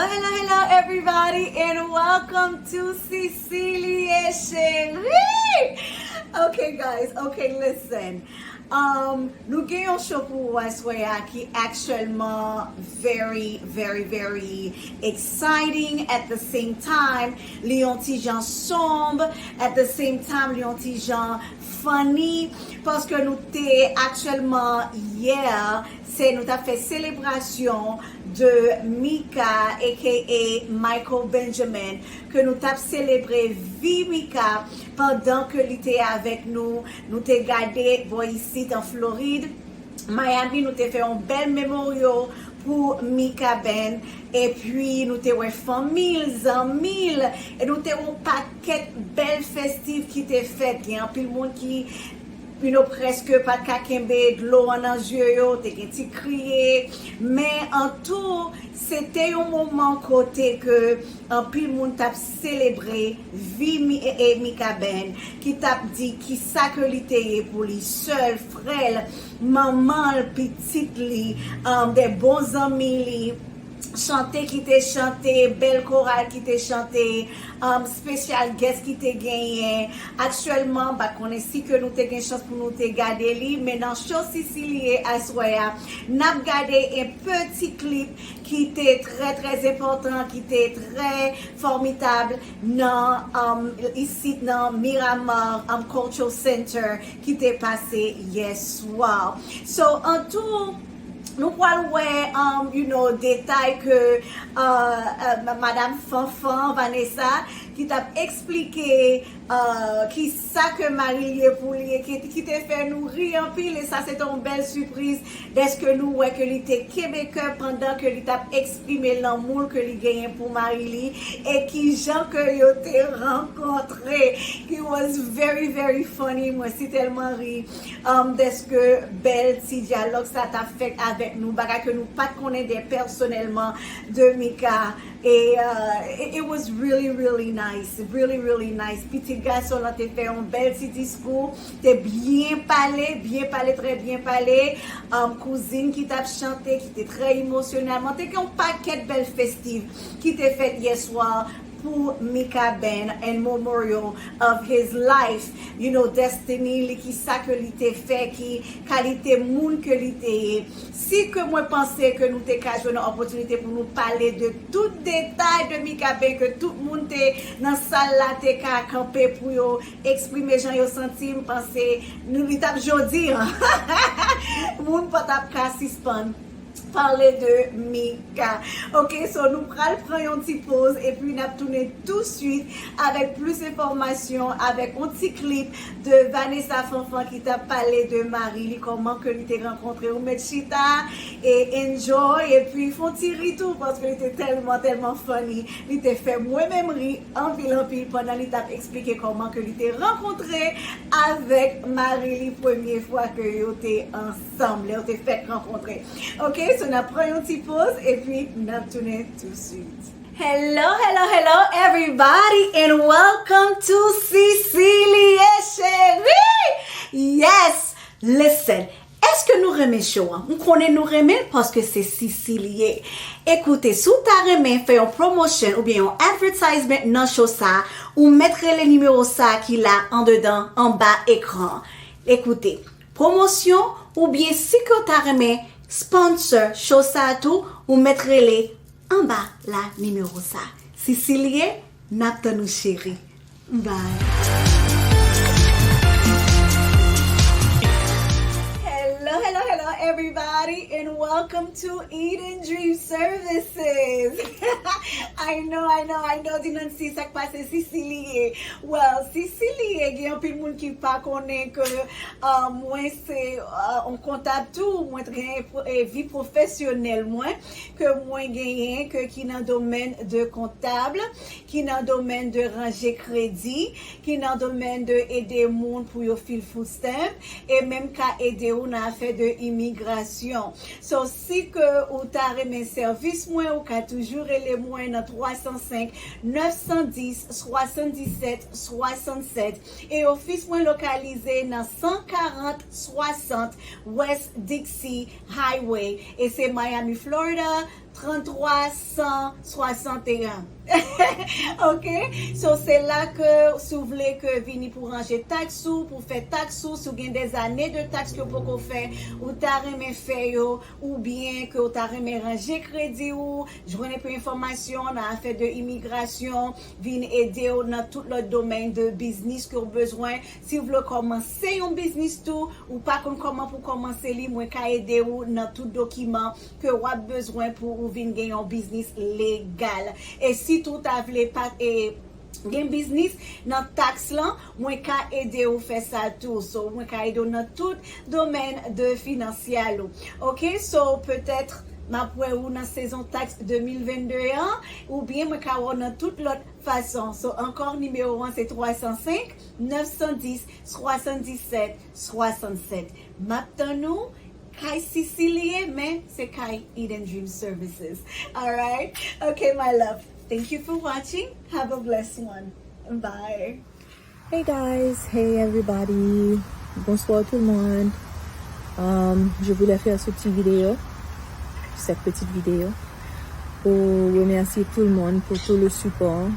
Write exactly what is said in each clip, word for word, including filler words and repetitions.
Hello, hello, hello, everybody, and welcome to Cecilie Chérie. Okay, guys, okay, listen. Um, nou gen yon show pou ou aswè a ki aktyèlman very, very, very exciting. At the same time, li yon ti jan sombre. At the same time, li yon ti jan funny. Paske nou te aktyèlman yè, se nou t ap fè selebrasyon de Mika, aka Michael Benjamin, ke nou t ap selebre vi Mika pandan ke li te avèk nou. Nou te gade bò isit an Florid. Miami, nou te fè yon bèl memorial pou Mika Band. Epi nou te wè fanmi l, zanmi l, e nou te wè yon pakèt bèl festiv ki te fèt. Gen anpil moun ki, you know, prèske pa t ka kenbe dlo an nan zye yo, te gen ti kriye. Men an tou, se te yon moman kote ke anpil moun t ap selebre vi Mi, e, e Mika Band, ki t ap di kisa ke li te ye pou li, sè l, frè l, manman l, pitit li, um, de bon zanmi li, chante ki te chante, bèl koral ki te chante, um, special guest ki te genyen. Aktyèlman, m pa konnen si ke nou te gen chans pou nou te gade li, men nan show Cecilie aswè a, n ap gade en peti klip ki te trè, trè enpòtan, ki te trè fòmidab nan, um, isit nan Miramar, um, Cultural Center ki te pase yè swa. So, an tou, nou pral wè, um, you know, detay ke, uh, uh, ma-, Madam Fanfan, Vanessa, ki t ap eksplike, uh, kisa ke mari l ye pou li, e ki, ki te fè nou ri anpil, e sa se te yon bèl sipriz, dèske nou wè ke li te kenbe kè pandan ke li t ap eksprime lanmou l ke li genyen pou mari li, e kijan ke yo te rankontre. It was very, very funny. Mwen si tèlman ri, um, dèske bèl ti dyalòg sa t ap fèt avèk nou, bagay ke nou pa t konnen de pèsonèlman de Mika. E, uh, it, it was really, really nice, really, really nice. Pitit gason lan te fè yon bèl ti diskou, te byen pale, byen pale, trè byen pale. Um, kouzin ki t ap chante, ki te trè emosyonèl. Mwen te gen yon pakèt bèl festiv ki te fèt yè swa pou Mika Band in memorial of his life, you know, destiny li, ki sa ke li te fè, ki kalite moun ke li te ye. Si ke mwen panse ke nou te ka jwenn yon opòtinite pou nou pale de tout detay de Mika Band, ke tout moun te nan sal la te ka kanpe pou yo eksprime jan yo santi, m panse nou, li t ap jodi an. Moun pa t ap ka sispann pale de Mika. Ok, so nou pral pran yon ti poz epi n ap tounen touswit avèk plis enfòmasyon, avèk yon ti klip de Vanessa Fanfan ki t ap pale de mari li, kòman ke li te rankontre. Ou mèt chita e enjoy, epi fè yon ti ri tou, paske li te tèlman, tèlman funny. Li te fè mwen menm ri anpil, anpil pandan li t ap eksplike kòman ke li te rankontre avèk mari li premye fwa ke yo te ansanm, lè yo te fèk rankontre. Ok, so n ap pran yon ti poz, epi n ap tounen touswit. Hello, hello, hello, everybody, and welcome to Cecilie Chérie! Yes! Listen, èske nou renmen show an? M konnen nou renmen l paske se Cecilie. Ekoute, si w ta renmen fè yon promotion oubyen yon advertisement nan show sa, ou mèt rele nimewo sa ki la andedan, anba ekran. Ekoute, pwomosyon, oubyen si ke w ta renmen sponsor show sa tou, ou mèt rele anba la nimewo sa. Cecilie, n ap tann ou cheri. Bye. Hello, hello, hello, everybody, and welcome to Eden Dream Services. I know, I know, I know, di Nancy, sa k pase Cecilie? Well, Cecilie, gen anpil moun ki pa konnen ke, uh, mwen se, uh, yon kontab tou, mwen gen, eh, vi pwofesyonèl mwen, ke mwen genyen, ke ki nan domèn de kontab, ki nan domèn de ranje kredi, ki nan domèn de ede moun pou yo fil food stamp, e menm ka ede ou nan afè de imigrasyon. So, si ke ou ta renmen sèvis mwen, ou ka toujou rele mwen nan twa san senk, nèf san dis, swasanndisèt, swasannsèt. E ofis mwen lokalize nan san karant swasant West Dixie Highway. E se Miami, Florida, tranntrwa san swasanteyen. Ok? So, se la ke, si w vle ke vini pou ranje taks ou, pou fè taks ou, si w gen des années de taxes ke w poko fè, ou ta renmen fè yo, oubyen ke w ta renmen ranje kredi ou, jwenn enpe enfòmasyon nan afè de imigrasyon, vin ede w nan tout lòt domèn de biznis ke w bezwen. Si w vle kòmanse yon biznis tou, ou pa konn kòman pou kòmanse li, mwen ka ede w nan tout dokiman ke w ap bezwen pou ou vin gen yon biznis legal. E si tou w ta vle pa, e, gen biznis nan taks lan, mwen ka ede w fè sa tou. So, mwen ka ede w nan tout domèn de finansyal ou. Ok, so, petèt, m ap wè ou nan sezon taks de mil vennde an, oubyen mwen ka wè w nan tout lòt fason. So, ankò, nimewo an se twa san senk, nèf san dis, swasanndisèt, swasannsèt. M ap tann ou. Kay Sisi li ye, men se kay Eden Dream Services. Alright? Okay, my love. Thank you for watching. Have a blessed one. Bye. Hey guys, hey everybody. Bonsoir tout le monde. Euh, je voulais faire ce petit vidéo, cette petite vidéo, pour remercier tout le monde pour tout le support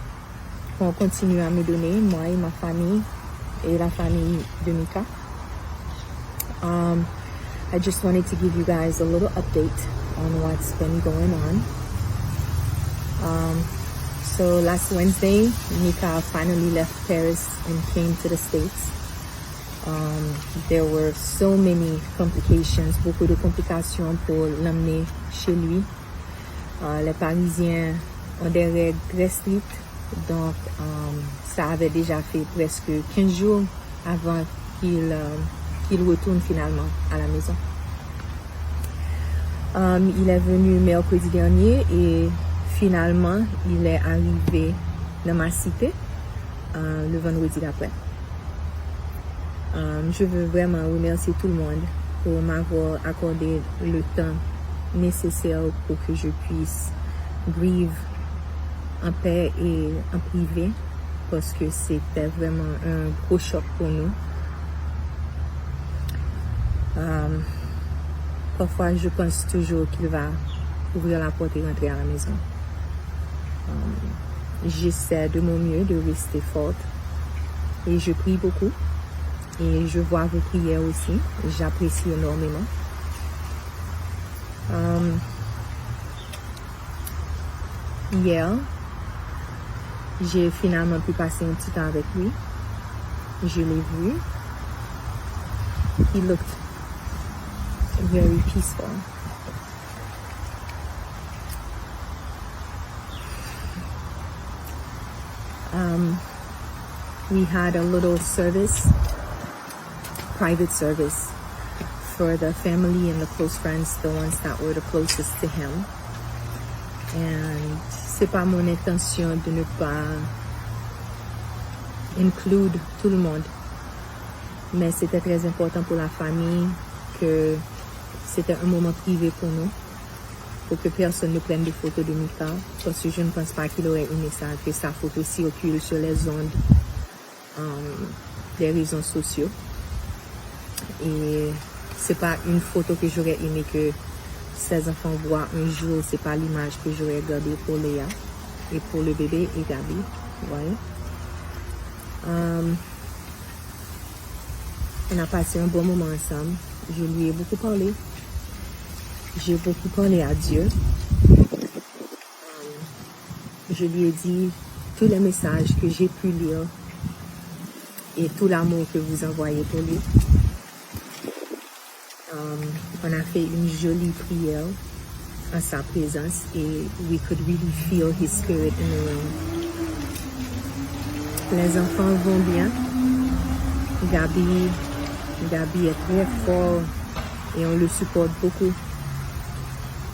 qu'on continue à me donner, moi et ma famille et la famille de Mika. Um, I just wanted to give you guys a little update on what's been going on. Um, so last Wednesday, Mika finally left Paris and came to the States. Um, there were so many complications, beaucoup de complications pour l'amener chez lui. Euh, les Parisiens ont des règles très strictes, donc euh, ça avait déjà fait presque quinze jours avant qu'il euh, qu'il retourne finalement à la maison. Euh, il est venu mercredi dernier et finalement il est arrivé dans ma cité euh, le vendredi d'après. Euh, je veux vraiment remercier tout le monde pour m'avoir accordé le temps nécessaire pour que je puisse grieve en paix et en privé, parce que c'était vraiment un gros choc pour nous. Euh, parfois, je pense toujours qu'il va ouvrir la porte et rentrer à la maison. Euh, j'essaie de mon mieux de rester forte et je prie beaucoup et je vois vos prières aussi. J'apprécie énormément. Euh, hier, j'ai finalement pu passer un petit temps avec lui. Je l'ai vu. He looked very peaceful. Um, we had a little service, private service, for the family and the close friends, the ones that were the closest to him. And c'est pas mon intention de ne pas include tout le monde, mais c'était très important pour la famille que c'était un moment privé pour nous, pour que personne ne prenne de photos de Mika, parce que je ne pense pas qu'il aurait aimé ça, que sa photo circule sur les ondes euh, des réseaux sociaux. Et c'est pas une photo que j'aurais aimé que ses enfants voient un jour, c'est pas l'image que j'aurais gardée pour Léa et pour le bébé et Gabi, vous voyez. Euh, on a passé un bon moment ensemble. Je lui ai beaucoup parlé. J'ai beaucoup parlé à Dieu. Je lui ai dit tous les messages que j'ai pu lire et tout l'amour que vous envoyez pour lui. Euh, on a fait une jolie prière en sa présence et we could really feel his spirit in the room. Les enfants vont bien. Gabi, Gabi est très fort et on le supporte beaucoup.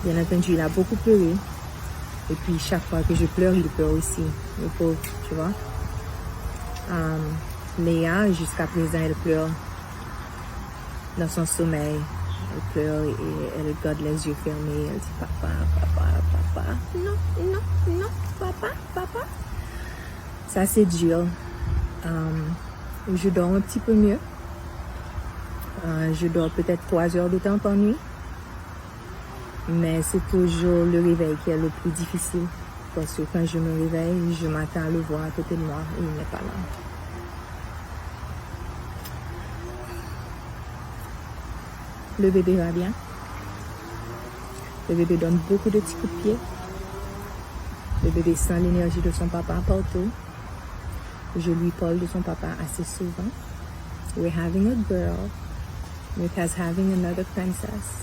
Bien entendu, il a beaucoup pleuré. Et puis chaque fois que je pleure, il pleure aussi, le pauvre, tu vois. Euh, Léa, jusqu'à présent, elle pleure dans son sommeil. Elle pleure et elle garde les yeux fermés. Elle dit, papa, papa, papa. Non, non, non, papa, papa. Ça, c'est dur. Euh, je dors un petit peu mieux. Euh, je dors peut-être trois heures de temps par nuit. Mais c'est toujours le réveil qui est le plus difficile. Parce que quand je me réveille, je m'attends à le voir à côté de moi et il n'est pas là. Le bébé va bien. Le bébé donne beaucoup de petits coups de pied. Le bébé sent l'énergie de son papa partout. Je lui parle de son papa assez souvent. We're having a girl. Mika's having another princess.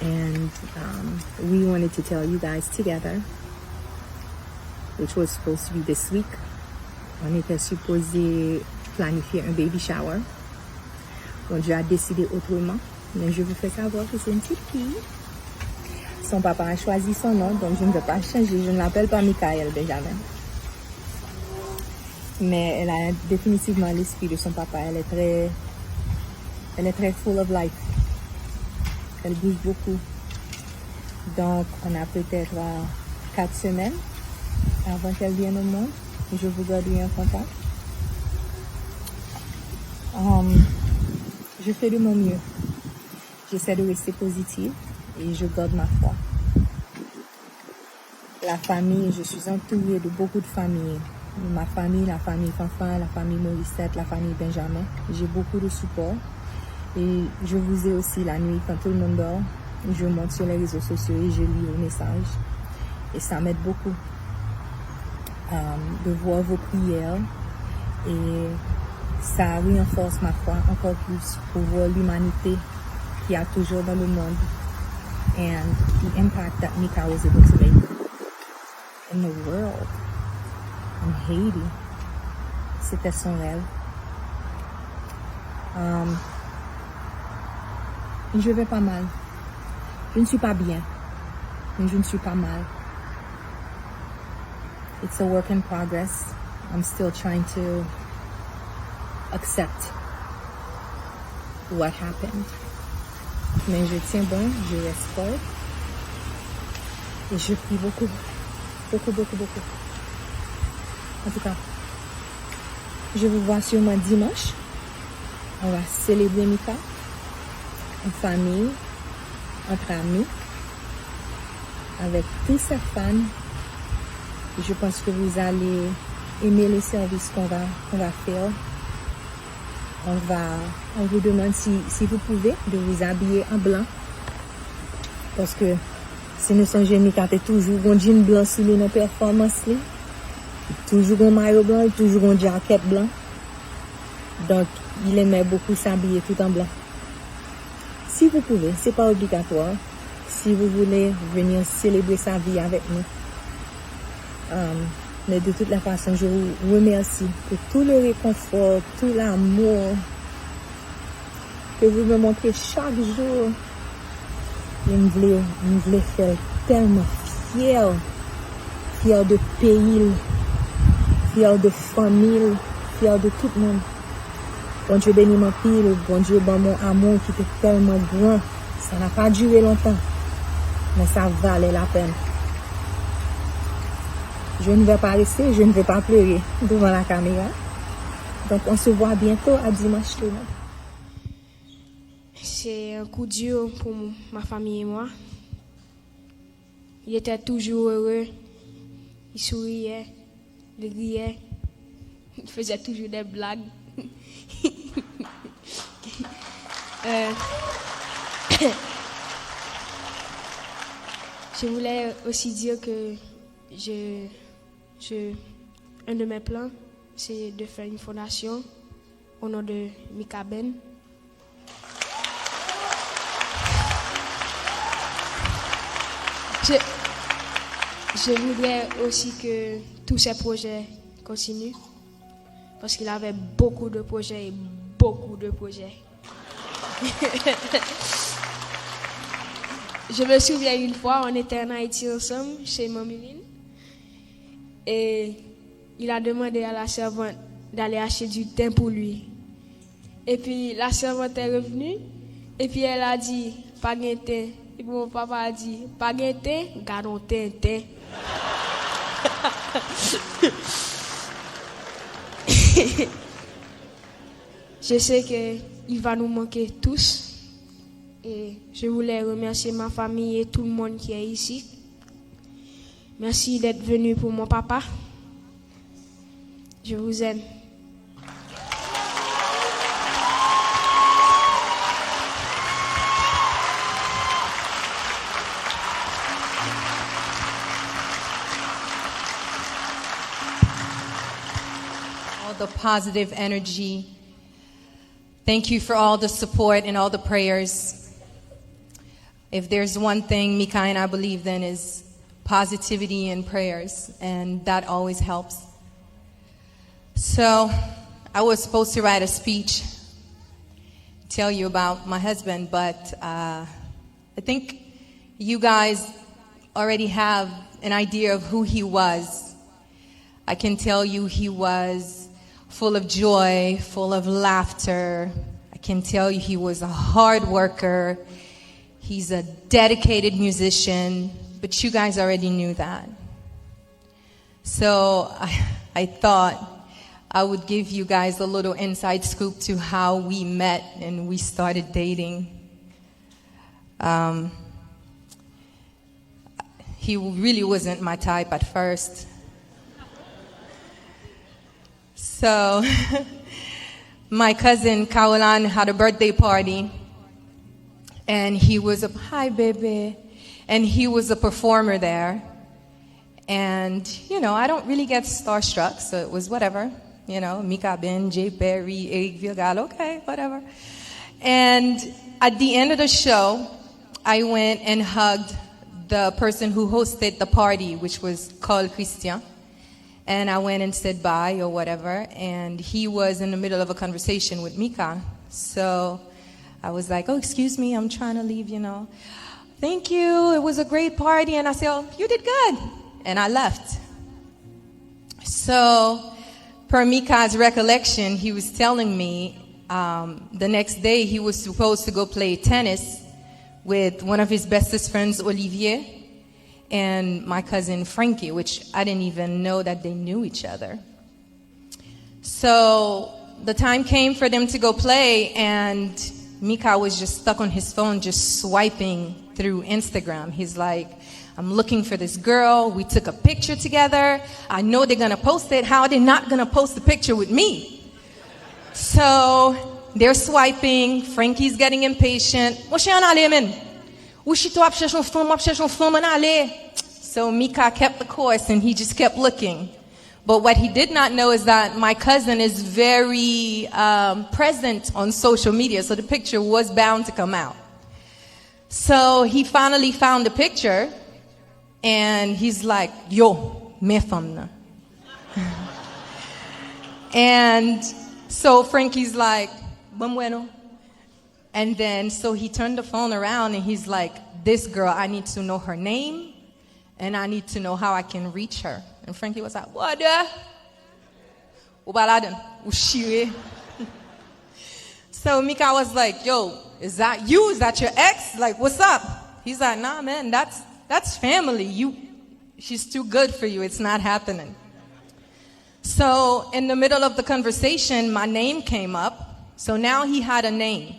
And um, we wanted to tell you guys together, which was supposed to be this week. On était supposé planifier un baby shower. Bondye a décidé autrement, mais je vous fais savoir que c'est une petite fille. Son papa a choisi son nom, donc je ne vais pas changer. Je ne l'appelle pas Michael Benjamin. Mais elle a définitivement l'esprit de son papa. Elle est très, elle est très full of life. Elle bouge beaucoup. Donc, on a peut-être euh, quatre semaines avant qu'elle vienne au monde. Je vous garderai en contact. Euh, je fais de mon mieux. J'essaie de rester positive et je garde ma foi. La famille, je suis entourée de beaucoup de familles. Ma famille, la famille Fanfan, la famille Morissette, la famille Benjamin. J'ai beaucoup de support. Et je vous ai aussi la nuit quand tout le monde dort. Je monte sur les réseaux sociaux et je lis vos messages. Et ça m'aide beaucoup euh, de voir vos prières. Et ça renforce ma foi encore plus pour voir l'humanité qu'il y a toujours dans le monde and the impact that Mika was able to make in the world, in Haiti. C'était son rêve. Um, je vais pas mal. Je ne suis pas bien, mais je ne suis pas mal. It's a work in progress. I'm still trying to accept what happened. Mais je tiens bon, je reste fort. Et je prie beaucoup, beaucoup, beaucoup, beaucoup. En tout cas, je vous vois sûrement dimanche. On va célébrer Mika en famille, entre amis, avec tous ses fans. Je pense que vous allez aimer les services qu'on va, qu'on va faire. On va, on vous demande si, si vous pouvez de vous habiller en blanc. Paske si nou sonje, Mika te toujou gon djin blan sou li nan pèfòmans li. Toujou gon mayo blan, toujou gon djakèt blan. Donc, il aimait beaucoup s'habiller tout en blanc. Si vous pouvez, c'est pas obligatoire. Si vous voulez venir célébrer sa vie avec nous. Euh, mais de toutes les façons, je vous remercie pour tout le réconfort, tout l'amour que vous me montrez chaque jour. E m vle, m vle fè l tèlman fyè, fyè de peyi l, fyè de fanmi l, fyè de tout moun. Bondye beni m anpil, Bondye ban m yon amou ki te tèlman gran. Ça n'a pas duré longtemps, mais ça valait la peine. Je ne vais pas rester, je ne vais pas pleurer devant la caméra. Donc, on se voit bientôt à dimanche tout le monde. C'est un coup dur pour ma famille et moi. Il était toujours heureux, il souriait, il riait, il faisait toujours des blagues. Euh, je voulais aussi dire que je, je, un de mes plans, c'est de faire une fondation au nom de Mikaben. Je, je voudrais aussi que tous ces projets continuent, parce qu'il avait beaucoup de projets et beaucoup de projets. Je me souviens une fois, on était en Haïti ensemble, chez Mamie Lynn, et il a demandé à la servante d'aller acheter du thym pour lui. Et puis la servante est revenue, et puis elle a dit, pa gen ten. Et puis mon papa a dit, pa gen ten, gade yon tenten. Je sais que il va nous manquer tous. Et je voulais remercier ma famille et tout le monde qui est ici. Merci d'être venu pour mon papa. Je vous aime. All the positive energy. Thank you for all the support and all the prayers. If there's one thing Mika and I believe in is positivity and prayers, and that always helps. So, I was supposed to write a speech, tell you about my husband, but uh, I think you guys already have an idea of who he was. I can tell you he was full of joy, full of laughter. I can tell you he was a hard worker. He's a dedicated musician, but you guys already knew that. So I, I thought I would give you guys a little inside scoop to how we met and we started dating. Um, he really wasn't my type at first. So, my cousin Caroline had a birthday party, and he was a, hi, baby, and he was a performer there. And, you know, I don't really get starstruck, so it was whatever. You know, Mika Ben, Jay Perry, Eric Virgal, okay, whatever. And at the end of the show, I went and hugged the person who hosted the party, which was Carl Christian. And I went and said bye or whatever. And he was in the middle of a conversation with Mika. So I was like, oh, excuse me, I'm trying to leave, you know. Thank you. It was a great party. And I said, oh, you did good. And I left. So, per Mika's recollection, he was telling me um, the next day he was supposed to go play tennis with one of his bestest friends, Olivier, and my cousin Frankie, which I didn't even know that they knew each other. So the time came for them to go play, and Mika was just stuck on his phone, just swiping through Instagram. He's like, I'm looking for this girl. We took a picture together. I know they're gonna post it. How are they not gonna post the picture with me? So they're swiping. Frankie's getting impatient. Monchè, ann ale, men. Ou chita w ap chèche yon fanm, w ap chèche yon fanm, ann ale. So Mika kept the course and he just kept looking. But what he did not know is that my cousin is very um, present on social media, so the picture was bound to come out. So he finally found the picture and he's like, yo, men fanm nan. And so Frankie's like, ban m wè non. And then, so he turned the phone around and he's like, this girl, I need to know her name and I need to know how I can reach her. And Frankie was like, what the? Ou pa ladan, ou chire. So Mika was like, yo, is that you? Is that your ex? Like, what's up? He's like, nah, man, that's, that's family. You, she's too good for you. It's not happening. So, in the middle of the conversation, my name came up. So now he had a name.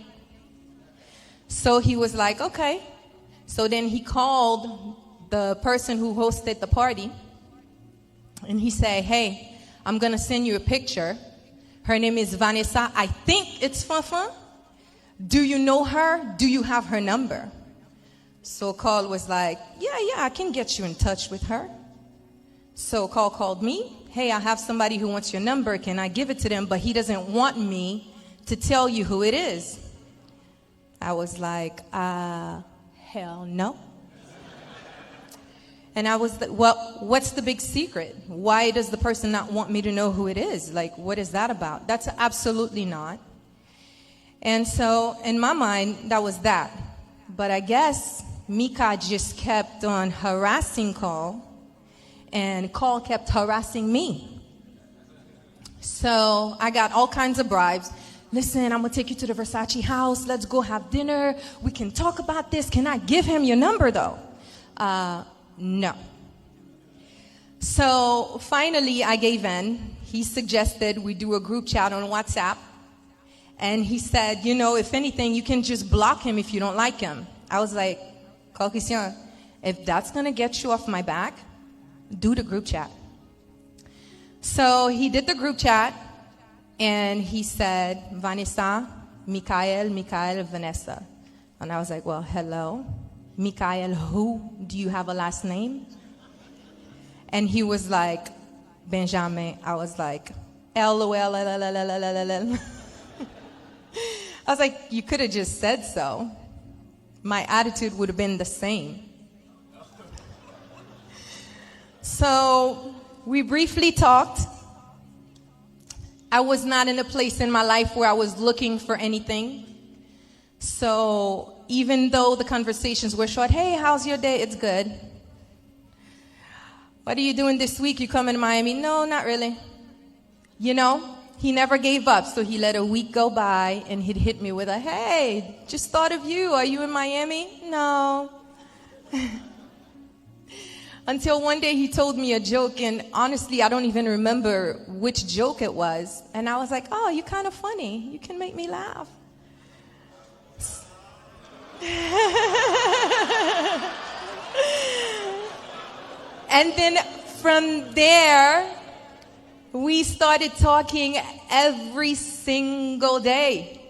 So he was like, okay. So then he called the person who hosted the party and he said, hey, I'm going to send you a picture. Her name is Vanessa. I think it's Fanfan. Do you know her? Do you have her number? So Carl was like, yeah, yeah, I can get you in touch with her. So Carl called me. Hey, I have somebody who wants your number. Can I give it to them? But he doesn't want me to tell you who it is. I was like, uh, hell no. And I was like, well, what's the big secret? Why does the person not want me to know who it is? Like, what is that about? That's absolutely not. And so, in my mind, that was that. But I guess Mika just kept on harassing Carl, and Carl kept harassing me. So I got all kinds of bribes. Listen, I'm gonna take you to the Versace house. Let's go have dinner. We can talk about this. Can I give him your number though? Uh, no. So finally, I gave in. He suggested we do a group chat on WhatsApp. And he said, you know, if anything, you can just block him if you don't like him. I was like, Carl Christian, if that's going to get you off my back, do the group chat. So he did the group chat and he said, Vanessa, Michael, Michael, Vanessa. And I was like, well, hello. Michael, who? Do you have a last name? And he was like, Benjamin. I was like, L O L, L L L L L L L. I was like, you could have just said so. My attitude would have been the same. So we briefly talked. I was not in a place in my life where I was looking for anything. So even though the conversations were short, hey, how's your day? It's good. What are you doing this week? You coming to Miami? No, not really. You know, he never gave up. So he let a week go by and he'd hit me with a, hey, just thought of you. Are you in Miami? No. Until one day he told me a joke, and honestly, I don't even remember which joke it was. And I was like, oh, you're kind of funny. You can make me laugh. And then from there, we started talking every single day.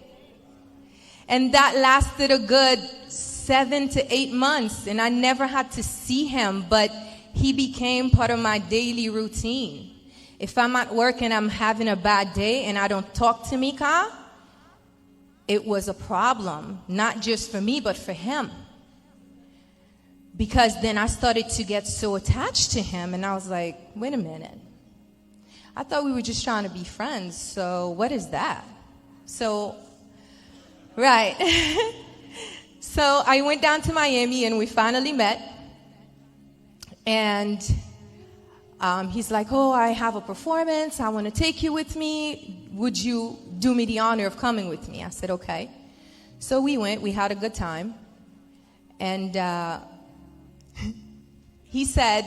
And that lasted a good seven to eight months, and I never had to see him, but he became part of my daily routine. If I'm at work and I'm having a bad day and I don't talk to Mika, it was a problem, not just for me, but for him. Because then I started to get so attached to him, and I was like, wait a minute. I thought we were just trying to be friends, so what is that? So, right. So I went down to Miami and we finally met. And um, he's like, oh, I have a performance. I want to take you with me. Would you do me the honor of coming with me? I said, okay. So we went, we had a good time. And uh, he said,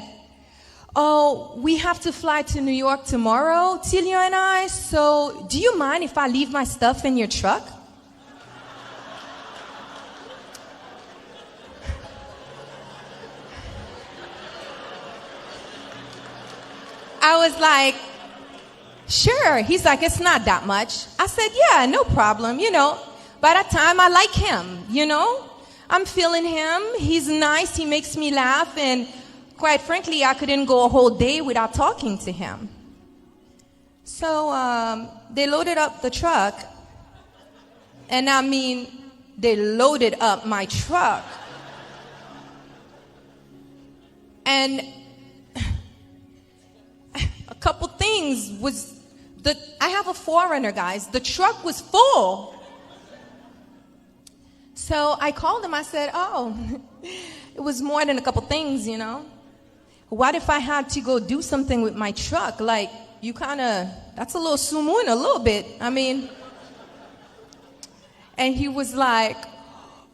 oh, we have to fly to New York tomorrow, Tillion and I, so do you mind if I leave my stuff in your truck? I was like, sure. He's like, it's not that much. I said, yeah, no problem, you know. By that time, I like him, you know. I'm feeling him. He's nice. He makes me laugh. And quite frankly, I couldn't go a whole day without talking to him. So um, they loaded up the truck. And I mean, they loaded up my truck. And a couple things was the I have a four runner, guys. The truck was full. So I called him. I said, oh, it was more than a couple things, you know. What if I had to go do something with my truck? Like, you kind of, that's a little soumoun, a little bit. I mean, and he was like,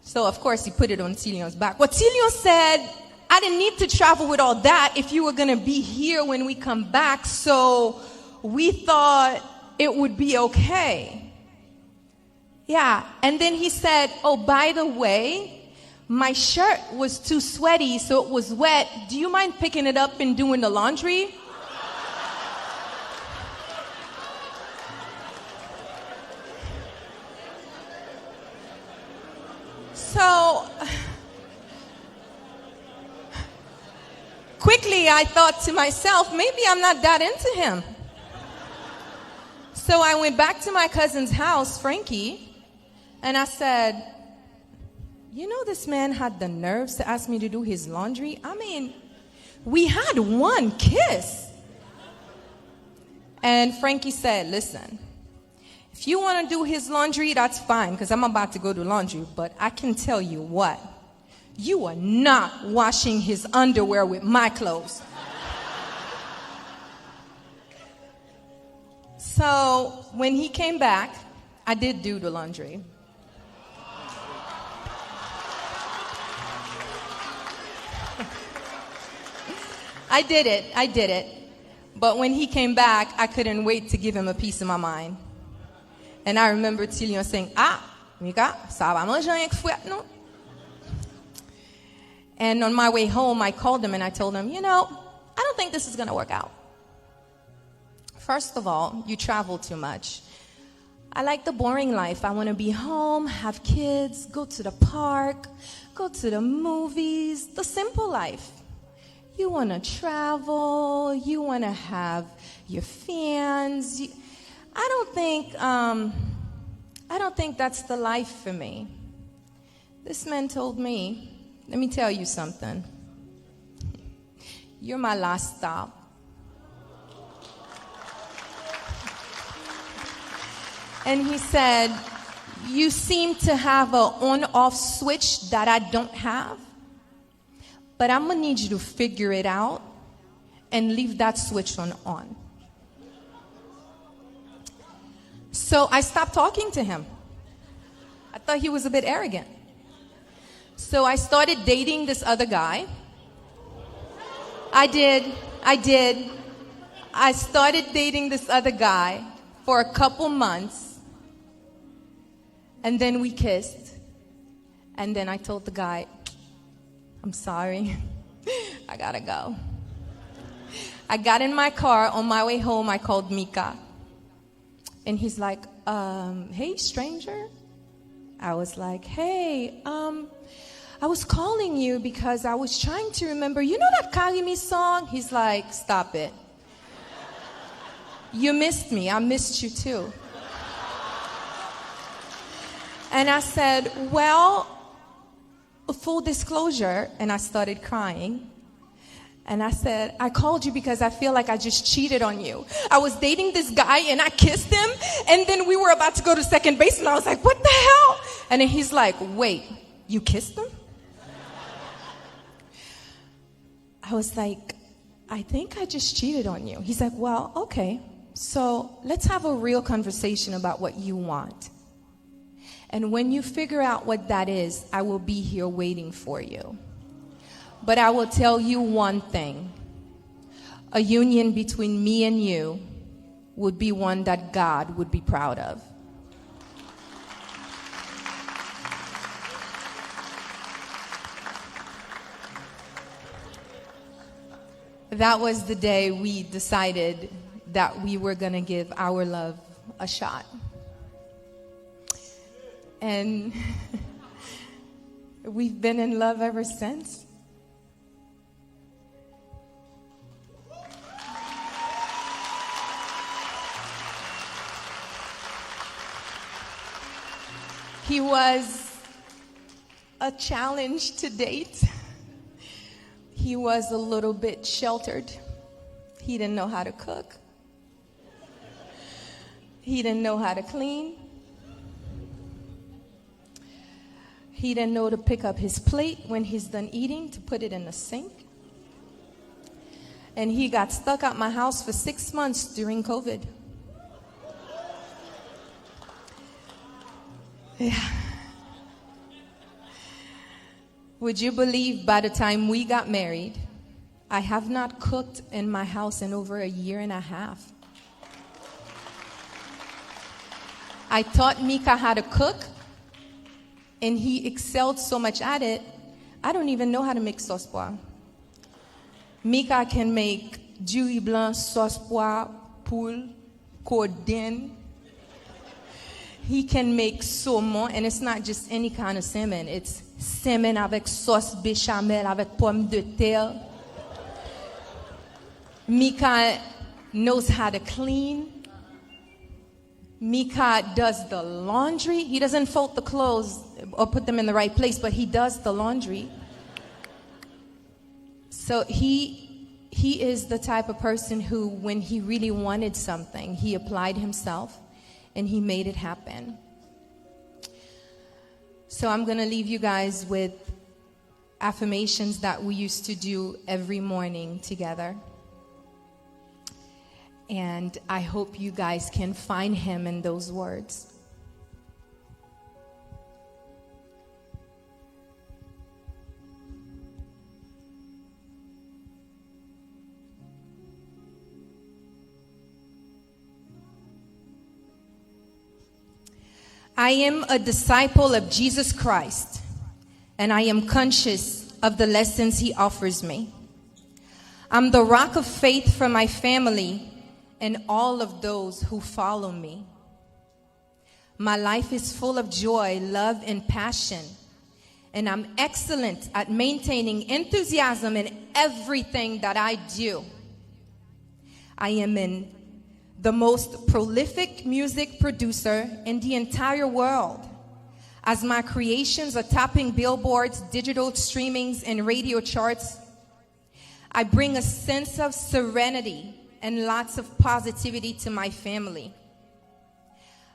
so of course he put it on Tillion's back. Well, Tillion said, I didn't need to travel with all that if you were going to be here when we come back. So we thought it would be okay. Yeah. And then he said, oh, by the way, my shirt was too sweaty, so it was wet. Do you mind picking it up and doing the laundry? So quickly, I thought to myself, maybe I'm not that into him. So I went back to my cousin's house, Frankie, and I said, you know, this man had the nerves to ask me to do his laundry. I mean, we had one kiss. And Frankie said, listen, if you want to do his laundry, that's fine, because I'm about to go do laundry. But I can tell you what, you are not washing his underwear with my clothes. So when he came back, I did do the laundry. I did it. I did it. But when he came back, I couldn't wait to give him a piece of my mind. And I remember Tillion saying, "Ah, Mika, sa pa manje anyen k frèt, non." And on my way home, I called him and I told him, "You know, I don't think this is going to work out. First of all, you travel too much. I like the boring life. I want to be home, have kids, go to the park, go to the movies, the simple life. You want to travel, you want to have your friends. You, I don't think, um, I don't think that's the life for me." This man told me, "Let me tell you something. You're my last stop." And he said, "You seem to have a on-off switch that I don't have, but I'm gonna need you to figure it out and leave that switch on on." So I stopped talking to him. I thought he was a bit arrogant. So I started dating this other guy. I did. I did. I started dating this other guy for a couple months. And then we kissed. And then I told the guy, "I'm sorry. I gotta go." I got in my car. On my way home, I called Mika. And he's like, um, "Hey, stranger." I was like, "Hey, um, I was calling you because I was trying to remember. You know that Carimi song?" He's like, "Stop it. You missed me. I missed you too." And I said, "Well, full disclosure," and I started crying. And I said, "I called you because I feel like I just cheated on you. I was dating this guy and I kissed him, and then we were about to go to second base, and I was like, 'What the hell?'" And then he's like, "Wait, you kissed him?" I was like, "I think I just cheated on you." He's like, "Well, okay. So let's have a real conversation about what you want. And when you figure out what that is, I will be here waiting for you. But I will tell you one thing. A union between me and you would be one that God would be proud of." That was the day we decided that we were going to give our love a shot. And we've been in love ever since. He was a challenge to date. He was a little bit sheltered. He didn't know how to cook. He didn't know how to clean. He didn't know to pick up his plate when he's done eating to put it in the sink. And he got stuck at my house for six months during COVID. Yeah. Would you believe, by the time we got married, I have not cooked in my house in over a year and a half. I taught Mika how to cook, and he excelled so much at it, I don't even know how to make sauce pois. Mika can make diri blan, sauce pois, poul, kodenn. He can make saumon, and it's not just any kind of salmon. It's salmon avec sauce béchamel, avec pomme de terre. Mika knows how to clean. Mika does the laundry. He doesn't fold the clothes or put them in the right place, but he does the laundry. So he he is the type of person who, when he really wanted something, he applied himself and he made it happen. So I'm going to leave you guys with affirmations that we used to do every morning together. And I hope you guys can find him in those words. I am a disciple of Jesus Christ, and I am conscious of the lessons he offers me. I'm the rock of faith for my family and all of those who follow me. My life is full of joy, love, and passion, and I'm excellent at maintaining enthusiasm in everything that I do. I am in the most prolific music producer in the entire world, as my creations are topping Billboard's digital streamings and radio charts. I bring a sense of serenity and lots of positivity to my family.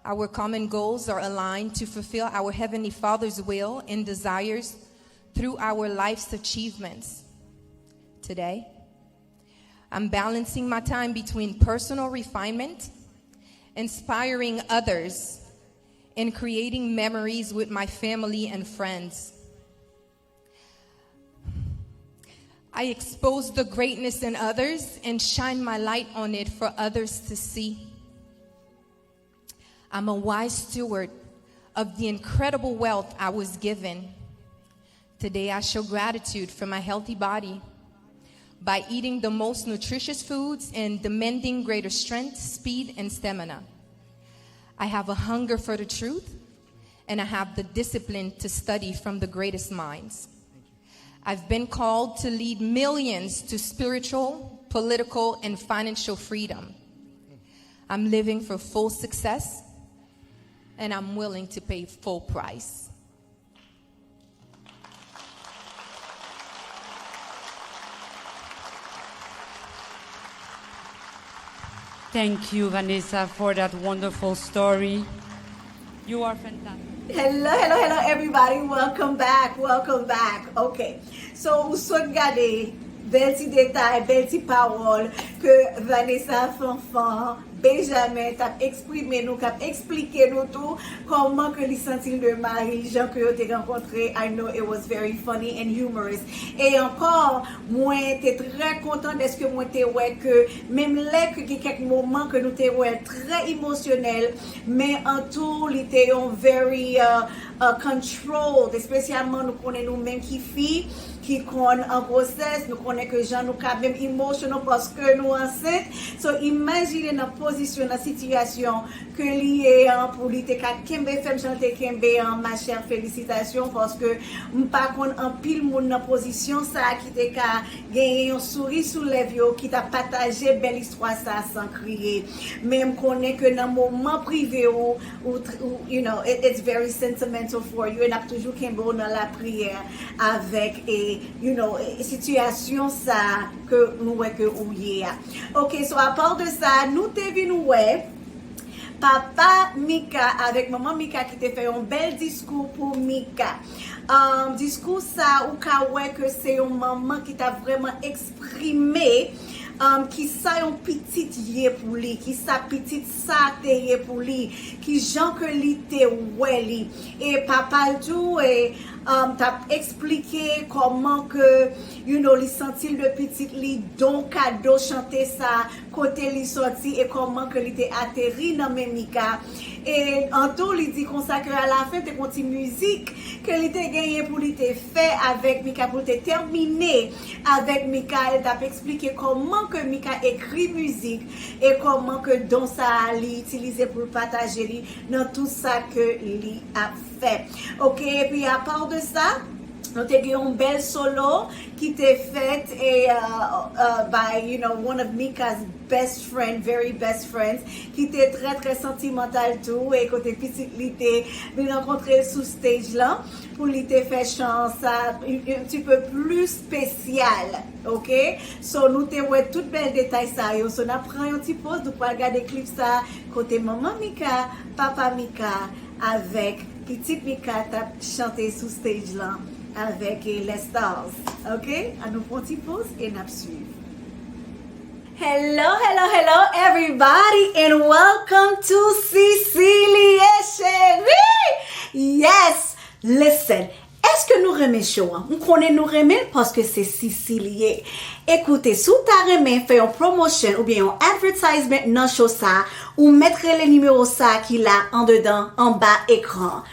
Our common goals are aligned to fulfill our Heavenly Father's will and desires through our life's achievements. Today, I'm balancing my time between personal refinement, inspiring others, and creating memories with my family and friends. I expose the greatness in others and shine my light on it for others to see. I'm a wise steward of the incredible wealth I was given. Today, I show gratitude for my healthy body by eating the most nutritious foods and demanding greater strength, speed, and stamina. I have a hunger for the truth, and I have the discipline to study from the greatest minds. I've been called to lead millions to spiritual, political, and financial freedom. I'm living for full success, and I'm willing to pay full price. Thank you, Vanessa, for that wonderful story. You are fantastic. Hello, hello, hello, everybody. Welcome back, welcome back. Ok. So, ou sot gade bèl ti detay, bèl ti pawòl ke Vanessa Fanfan Benjamin t ap eksprime nou, k ap eksplike nou tou kòman ke li santi l de mari l, jan ke yo te rankontre. I know it was very funny and humorous. E ankò, mwen te trè kontan dèske mwen te wè ke menm lè ke gen kèk moman ke nou te wè l trè emosyonèl, men an tou, li te yon very uh, uh, controlled, espesyalman nou konnen nou menm ki fi, ki konn an gwosès, nou konnen ke jan nou ka menm emotional paske nou ansent. So, imajine nan pozisyon, nan sitiyasyon ke li ye an, pou li te ka kenbe fèm jan l te kenbe an, ma chère, felisitasyon, paske m pa konn anpil moun nan pozisyon sa a ki te ka genyen yon souri sou lèv yo, ki t ap pataje bèl istwa sa a san kriye. Men m konnen ke nan moman prive ou, ou, ou you know, it, it's very sentimental for you, e n ap toujou kenbe w nan lapriyè avèk, e, you know, e, sitiyasyon sa a ke nou wè ke ou ye a. Ok, so apa de sa, nou te vin wè papa Mika avèk manman Mika ki te fè yon bèl diskou pou Mika. Um, diskou sa, ou ka wè ke se yon manman ki ta vrèman eksprime um, ki sa yon pitit ye pou li, ki sa pitit sa te ye pou li, ki jan ke li te wè li. E papa l tou e, um, t ap eksplike kòman ke, you know, li santi l de pitit li, don kado chante sa, kote li sòti e kòman ke li te ateri nan men Mika. E an tou, li di konsa ke alafen te gon ti mizik ke li te genyen pou li te fè avèk Mika, pou l te tèmine avèk Mika. E l t ap eksplike kòman ke Mika ekri mizik e kòman ke don sa a li itilize pou l pataje li nan tout sa ke li ap fè. Ok, epi apa de sa, nou te gen yon bèl solo ki te fèt e, uh, uh, by, you know, one of Mika's best friend, very best friends, ki te trè, trè santimantal tou, e kote pitit li te vin rankontre l sou stage lan, pou li te fè chan sa un, un petit peu plus spécial, ok? So, nou te wè tout bèl detay sa yo. So, n ap pran yon ti poz, nou pral gade klip sa, kote manman Mika, papa Mika, avèk pitit Mika t ap chante sou stage lan avèk, eh, Les Stars. Ok? An nou pran ti poz e n ap swiv. Hello, hello, hello, everybody, and welcome to Cecilie Chérie. Yes, listen, Èske nou renmen show an? M konnen nou renmen l paske se Sisi li ye. Ekoute, si w ta renmen fè yon promotion oubyen yon advertisement nan show sa a, ou mèt rele nimewo sa a ki la andedan, anba ekran an.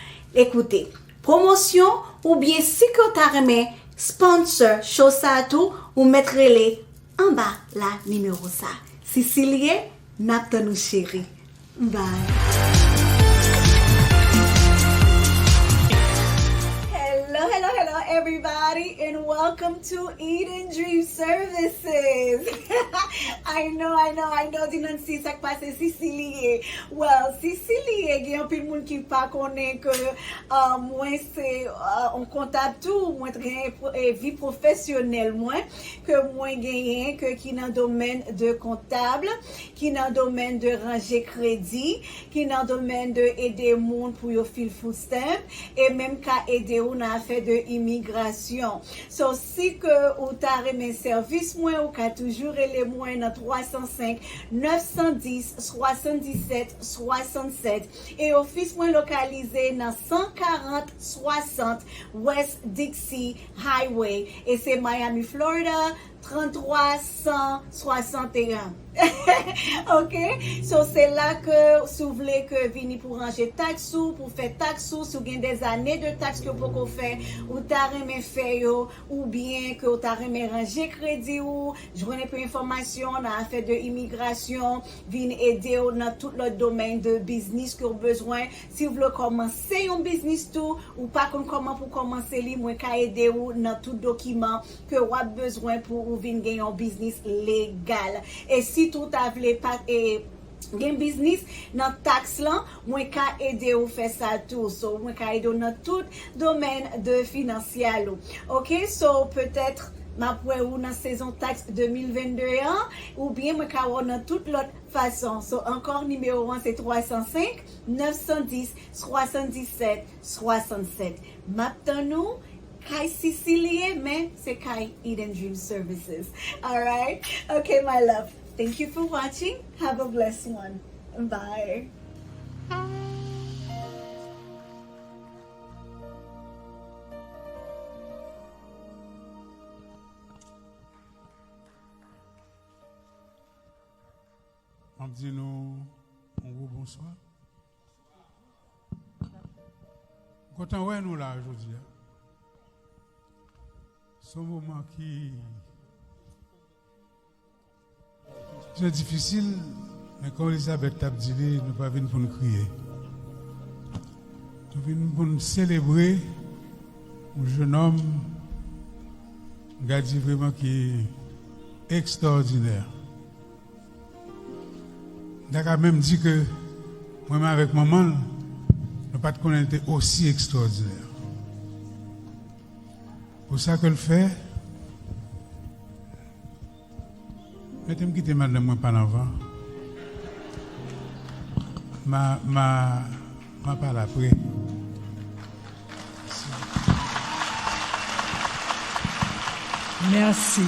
Ekoute, pwomosyon oubyen si ke w ta renmen sponsor show sa a tou, ou mèt rele anba la nimewo sa. Sisi li ye, n ap tann ou cheri. Bye. Hello, hello, hello, everybody, and welcome to Eden Dream Services. I know, I know, I know, di Nancy, sa k pase, Sisi li ye. Well, Sisi li ye, gen anpil moun ki pa konnen ke, uh, mwen se, uh, yon kontab tou, mwen gen, eh, vi pwofesyonèl mwen, ke mwen genyen, ke ki nan domèn de kontab, ki nan domèn de ranje kredi, ki nan domèn de ede moun pou yo fil food stamp, e menm ka ede ou nan afè de imigrasyon. So, si ke ou ta renmen sèvis mwen, ou ka toujou rele mwen nan twa san senk, nèf san dis, swasanndisèt, swasannsèt. E ofis mwen lokalize nan san karant swasant West Dixie Highway. E se Miami, Florida, tranntwa san swasanteyen. Ok? So, se la ke, si w vle ke vini pou ranje taks ou, pou fè taks ou, si w gen des années de taxes ke w poko fè, ou ta renmen fè yo, oubyen ke w ta renmen ranje kredi ou, jwenn enpe enfòmasyon nan afè de imigrasyon, vin ede w nan tout lòt domèn de biznis ke w bezwen. Si w vle kòmanse yon biznis tou, ou pa konn kòman pou kòmanse li, mwen ka ede w nan tout dokiman ke w ap bezwen pou ou vin gen yon biznis legal. E sitou w ta vle pa, e, gen biznis nan taks lan, mwen ka ede w fè sa tou. So, mwen ka ede w nan tout domèn de finansyèl ou. Ok, so, petèt, m ap wè ou nan sezon taks de mil vennde an, oubyen mwen ka wè w nan tout lòt fason. So, ankò, nimewo an se twa san senk, nèf san dis, swasanndisèt, swasannsèt. M ap tann ou, kay Sisi li ye, men se kay Eden Dream Services. Alright? Okay, my love. Thank you for watching. Have a blessed one. Bye. M ap di nou yon gwo bonswa. M kontan wè nou la jodi a. Se yon moman ki trè difisil, men kon Elizabeth t ap di li, nou pa vin pou n kriye. Nou vin pou n selebre yon jenòm, m ka di vreman ki ekstraòdinè. M ta ka menm di ke mwen menm avèk manman l, nou pa t konnen l te osi ekstraòdinè. Pou sa ke l fè, mete m kite madanm mwen pale anvan. Ma, ma, ma pale apre. Mèsi.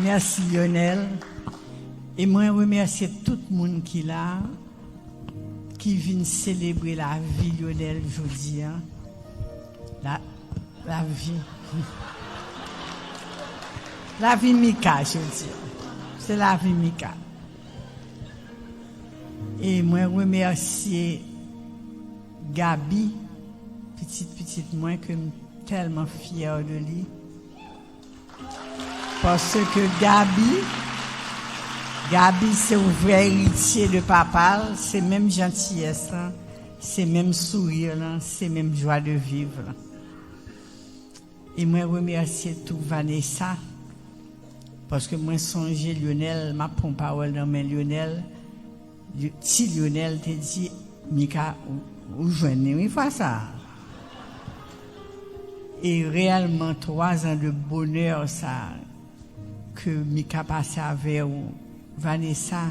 Mèsi, Lionel. E mwen remèsye tout moun ki la, ki vin selebre lavi Lionel jodi a. La, lavi. Lavi Mika, jodi a. Se lavi Mika. E mwen remèsye Gaby, pitit pitit mwen, ke m tèlman fyè de li. Paske Gaby, Gaby se yon vrè eritye de papa l, se menm jantiyès lan, se menm souri lan, se menm jwa de viv lan. E mwen remèsye tou Vanessa, paske mwen sonje Lionel, m ap pran pawòl nan men Lionel, Li-, ti Lionel te di, Mika, ou, ou jwenn li, wi, fwa sa a. E reyèlman, twa zan de bonè sa a ke Mika pase avè w, Vanessa,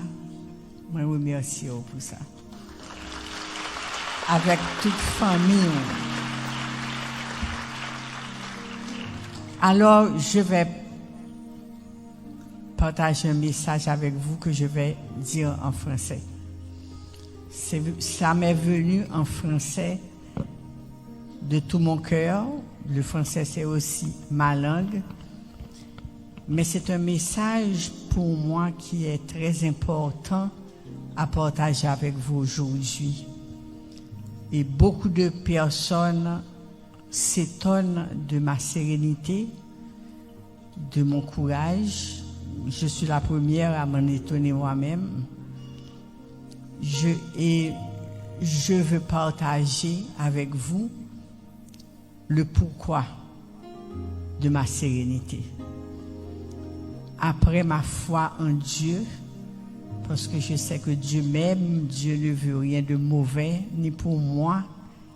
mwen remèsye w pou sa. Avèk tout fanmi w. Alors, je vais partager un message avec vous que je vais dire en français. C'est, ça m'est venu en français de tout mon cœur. Le français, c'est aussi ma langue. Mais c'est un message pour moi qui est très important à partager avec vous aujourd'hui. Et beaucoup de personnes s'étonnent de ma sérénité, de mon courage. Je suis la première à m'en étonner moi-même. Je, et je veux partager avec vous le pourquoi de ma sérénité. Après ma foi en Dieu, parce que je sais que Dieu m'aime, Dieu ne veut rien de mauvais, ni pour moi,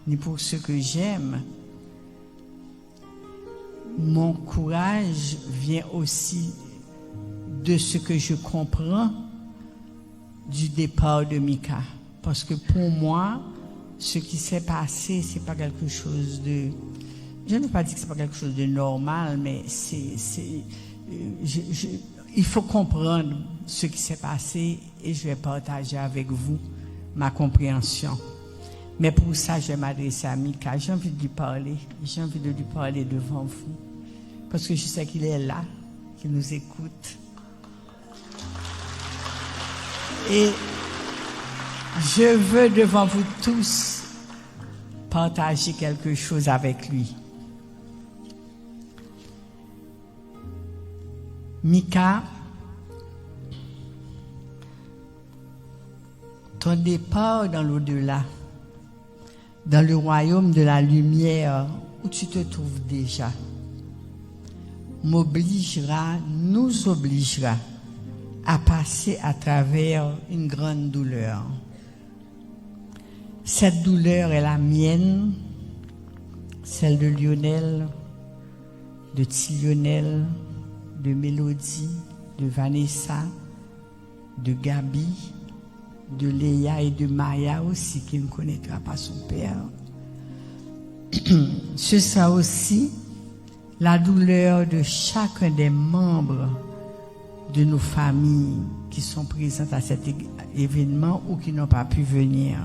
ni pour ceux que j'aime. Mon courage vient aussi de ce que je comprends du départ de Mika. Parce que pour moi, ce qui s'est passé, c'est pas quelque chose de, je ne veux pas dire que c'est pas quelque chose de normal, mais c'est, c'est, euh, je, je, il faut comprendre ce qui s'est passé et je vais partager avec vous ma compréhension. Mais pour ça, je vais m'adresser à Mika. J'ai envie de lui parler. J'ai envie de lui parler devant vous. Parce que je sais qu'il est là, qu'il nous écoute. Et je veux devant vous tous partager quelque chose avec lui. Mika, ton départ dans l'au-delà, dans le royaume de la lumière où tu te trouves déjà, m'obligera, nous obligera à passer à travers une grande douleur. Cette douleur est la mienne, celle de Lionel, de Ti Lionel, de Mélodie, de Vanessa, de Gaby, de Léa et de Maya aussi, qui ne connaîtra pas son père. Ce sera aussi la douleur de chacun des membres de nos familles qui sont présentes à cet é- événement ou qui n'ont pas pu venir.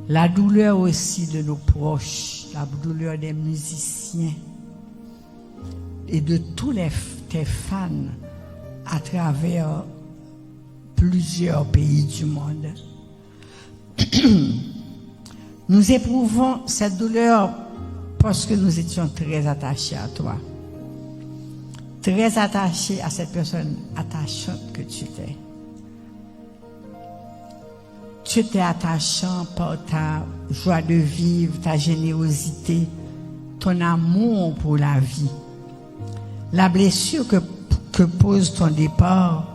La douleur aussi de nos proches, la douleur des musiciens et de tous les f- tes fans à travers plusieurs pays du monde. Nous éprouvons cette douleur parce que nous étions très attachés à toi, très attachés à cette personne attachante que tu étais. Tu étais attachant par ta joie de vivre, ta générosité, ton amour pour la vie. La blessure que, que pose ton départ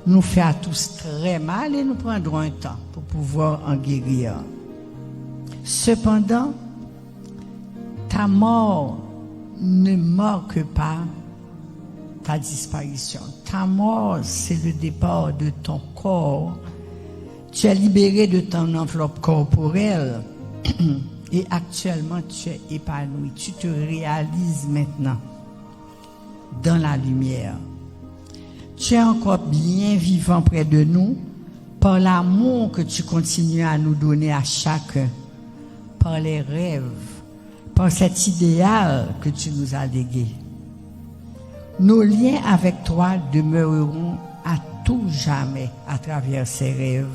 nous fait à tous très mal et nous prendrons un temps pour pouvoir en guérir. Cependant, ta mort ne marque pas ta disparition. Ta mort, c'est le départ de ton corps. Tu es libéré de ton enveloppe corporelle et actuellement tu es épanoui. Tu te réalises maintenant dans la lumière. Tu es encore bien vivant près de nous par l'amour que tu continues à nous donner à chacun, par les rêves, par cet idéal que tu nous as légué. Nos liens avec toi demeureront à tout jamais à travers ces rêves,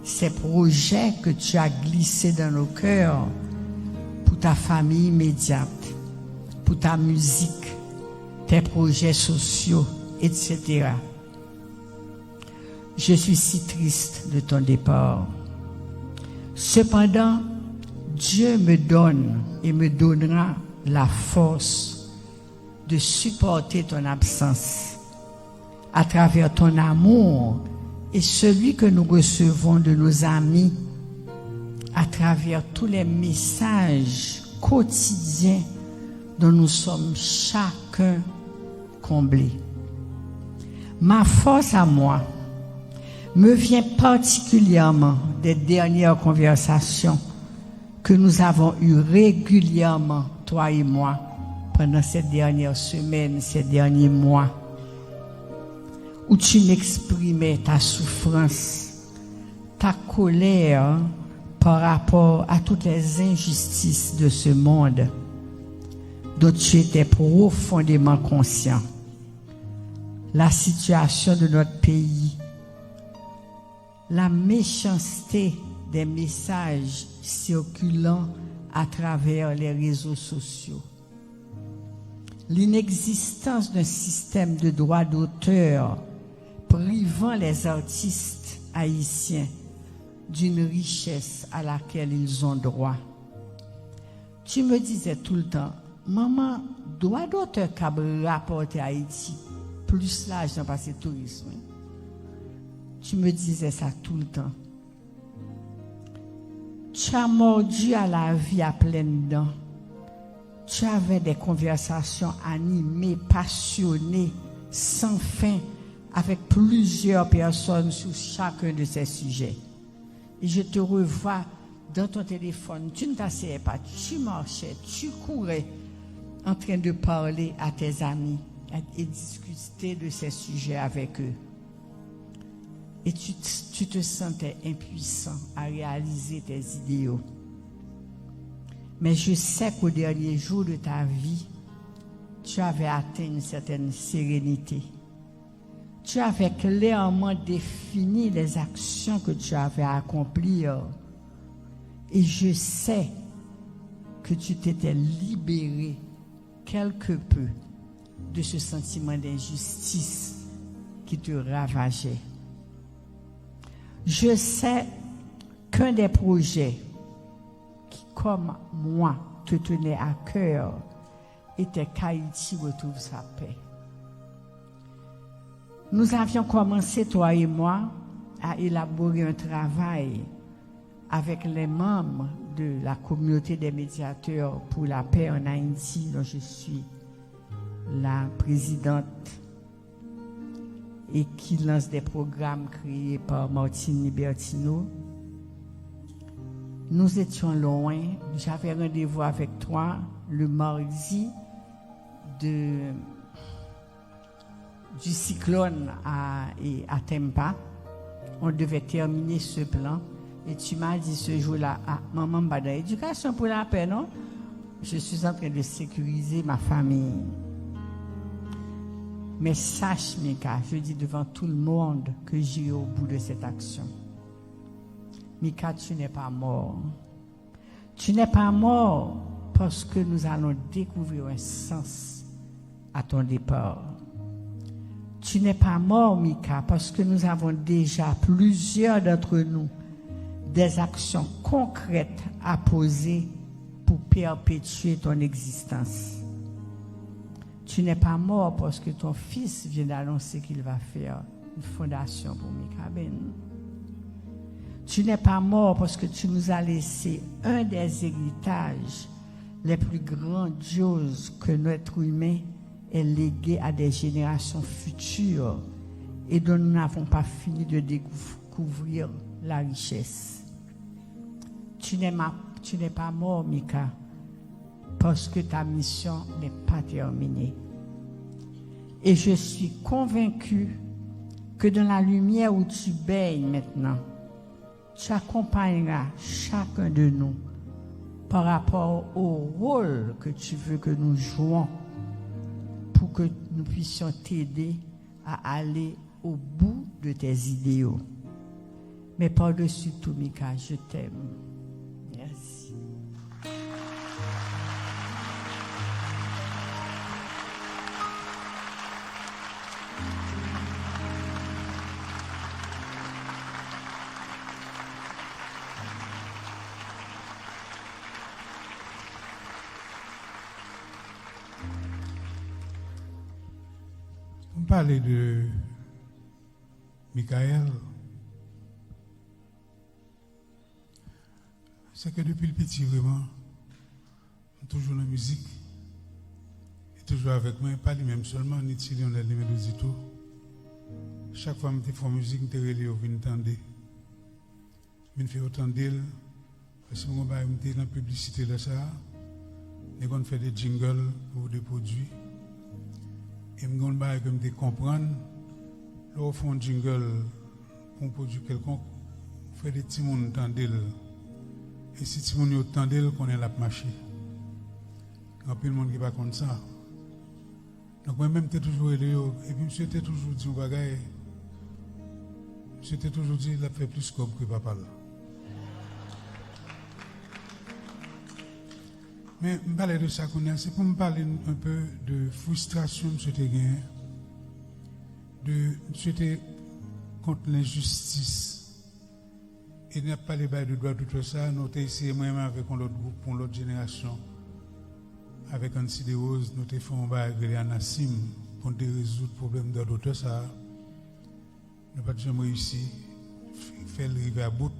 ces projets que tu as glissés dans nos cœurs pour ta famille immédiate, pour ta musique, tes projets sociaux, et cetera. Je suis si triste de ton départ. Cependant, Dieu me donne et me donnera la force de supporter ton absence à travers ton amour et celui que nous recevons de nos amis, à travers tous les messages quotidiens dont nous sommes chacun comblés. Ma force à moi me vient particulièrement des dernières conversations que nous avons eues régulièrement, toi et moi, pendant ces dernières semaines, ces derniers mois, où tu m'exprimais ta souffrance, ta colère par rapport à toutes les injustices de ce monde dont tu étais profondément conscient, la situation de notre pays, la méchanceté des messages circulant à travers les réseaux sociaux, l'inexistence d'un système de droit d'auteur privant les artistes haïtiens d'une richesse à laquelle ils ont droit. Tu me disais tout le temps, manman, dwa dotè k ap rapòte Ayiti plis lajan pase touris, wi. Tu me disais ça tout le temps. Tu as mordu à la vie à pleines dents. Tu avais des conversations animées, passionnées, sans fin, avec plusieurs personnes sur chacun de ces sujets. Et je te revois dans ton téléphone. Tu ne t'asseyais pas, tu marchais, tu courais, en train de parler à tes amis et discuter de ces sujets avec eux. Et tu, tu te sentais impuissant à réaliser tes idéaux. Mais je sais qu'au dernier jour de ta vie, tu avais atteint une certaine sérénité. Tu avais clairement défini les actions que tu avais à accomplir. Et je sais que tu t'étais libéré quelque peu de ce sentiment d'injustice qui te ravageait. Je sais qu'un des projets qui, comme moi, te tenait à cœur était qu'Haïti retrouve sa paix. Nous avions commencé, toi et moi, à élaborer un travail avec les membres de la communauté des médiateurs pour la paix en Haïti, dont je suis la présidente et qui lance des programmes créés par Martine Libertino. Nous étions loin. J'avais rendez-vous avec toi le mardi de, du cyclone à, et à Tempa. On devait terminer ce plan. Et tu m'as dit ce jour-là, ah, manman, m pa dans l'éducation pour la paix, non? Je suis en train de sécuriser ma famille. Mais sache, Mika, je dis devant tout le monde que j'irai au bout de cette action. Mika, tu n'es pas mort. Tu n'es pas mort parce que nous allons découvrir un sens à ton départ. Tu n'es pas mort, Mika, parce que nous avons déjà, plusieurs d'entre nous, des actions concrètes à poser pour perpétuer ton existence. Tu n'es pas mort parce que ton fils vient d'annoncer qu'il va faire une fondation pour Mikaben. Tu n'es pas mort parce que tu nous as laissé un des héritages les plus grandioses que l'être humain ait légué à des générations futures et dont nous n'avons pas fini de découvrir la richesse. Tu n'es ma-, tu n'es pas mort, Mika, parce que ta mission n'est pas terminée. Et je suis convaincu que dans la lumière où tu baignes maintenant, tu accompagneras chacun de nous par rapport au rôle que tu veux que nous jouons pour que nous puissions t'aider à aller au bout de tes idéaux. Mais par-dessus tout, Mika, je t'aime. Merci. Pou m pale de Michael, se ke depi l piti, vrèman, m toujou nan mizik. Li toujou avèk mwen, pa li menm sèlman, ni Ti Lionel, ni Mendozi tou. Chak fwa m te fè yon mizik, m te rele yo vin tande. Vin fè yo tande l. Paske m gon bagay, m te nan piblisite lè sa a. Nèg konn fè de jingle pou de pwodui. E m gon bagay ke m te konprann. Lè w fè yon jingle pou yon pwodui kèlkonk, ou fè de timoun tande l. E si timoun yo tande l, konnen l ap mache. Gen anpil moun ki pa konn sa. Donk, mwen menm, m te toujou rele yo, epi misye te toujou di yon bagay. Misye te toujou di l ap fè plis kòb ke papa l. Men, m pale de sa kounye a, se pou m pale un peu de fristrasyon misye te genyen, de misye te kont lenjistis. E n ap pale bay de dwa dotè sa, nou te eseye, mwen menm avèk yon lòt gwoup, yon lòt jenerasyon, avèk Ancy Desroses, nou te fè yon bagay ki rele Anasim, pou n te rezoud pwoblèm dwa dotè sa. Nou pa t janm reyisi f-, fè l rive a bout.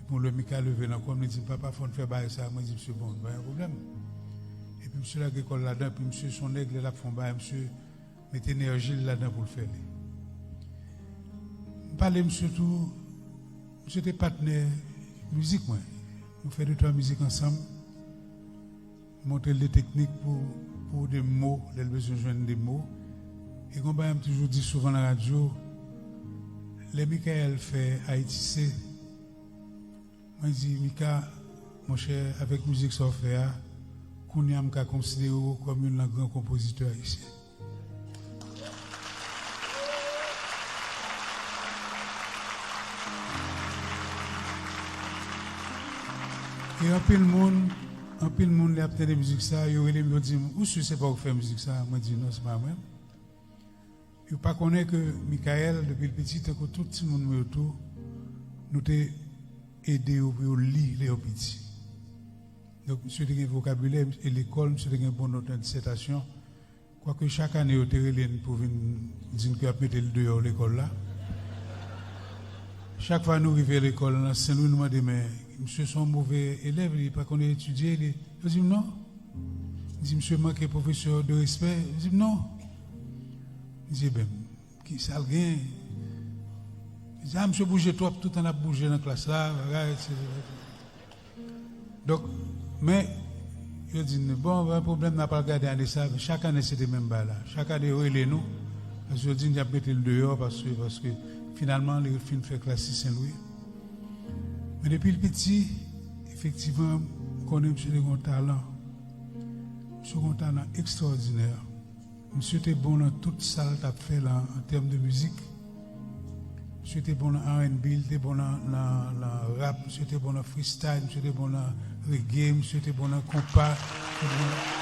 Epi yon lè Mika leve nan kò m, li di m, "Papa, fò n fè bagay sa." Mwen di misye, "Bon, pa gen pwoblèm." Epi misye lage kò l ladan, epi misye se yon nèg, lè l ap fè yon bagay, misye met enèji l ladan pou l fè li. M pale misye tou, misye te patnè mizik mwen. Nou fè de twa mizik ansanm. Montre l de teknik pou, pou de mo, lè l bezwen jwenn de mo. E gon bagay m toujou di souvan nan radyo, lè Michael fè Ayiti Se, mwen di, "Mika, monchè, avèk mizik sa w fè a, kounye a m ka konsidere w kòm youn nan gran konpozitè ayisyen." E anpil moun, anpil moun lè y ap tande mizik sa, yo rele m, yo di m, "Ou si se pa ou k fè mizik sa?" Mwen di, "Non, se pa mwen." Yo pa konnen ke Michael, depi l piti, tankou tout timoun mwen yo tou, nou te ede yo pou yo li lè yo piti. Donk, misye te gen vokabilè, e lekòl, misye te gen bon nòt nan disètasyon. Kwake chak ane, yo te rele n pou vin di n ke y ap mete l deyò lekòl la. Chak fwa nou rive lekòl nan Sen Lwi, nou mande, "Men, misye se yon move elèv, li pa konn etidye, li," yo di m, "Non." M di, "Misye manke pwofesè de respè." Yo di m, "Non." M di, "Ebyen, ki sa l gen?" Yo di, "A, misye bouje twòp, tout tan l ap bouje nan klas la, bagay, etsetera." Donk, men, yo di n, "Bon, pa gen pwoblèm, n ap al gade ane sa." Chak ane, se te menm bagay la. Chak ane, yo rele nou, paske yo di n y ap mete l deyò, paske, paske finalman, li fin fè klas sis Sen Lwi. Men depi l piti, efektivman, m konnen misye te gen yon talan. Misye gen yon talan ekstwòdinè. Misye te bon nan tout sa l t ap fè la, an tèm de mizik. Misye te bon nan R and B, li te bon nan, nan, nan rap, misye te bon nan freestyle, misye te bon nan reggae, misye te bon nan konpa, misye te bon nan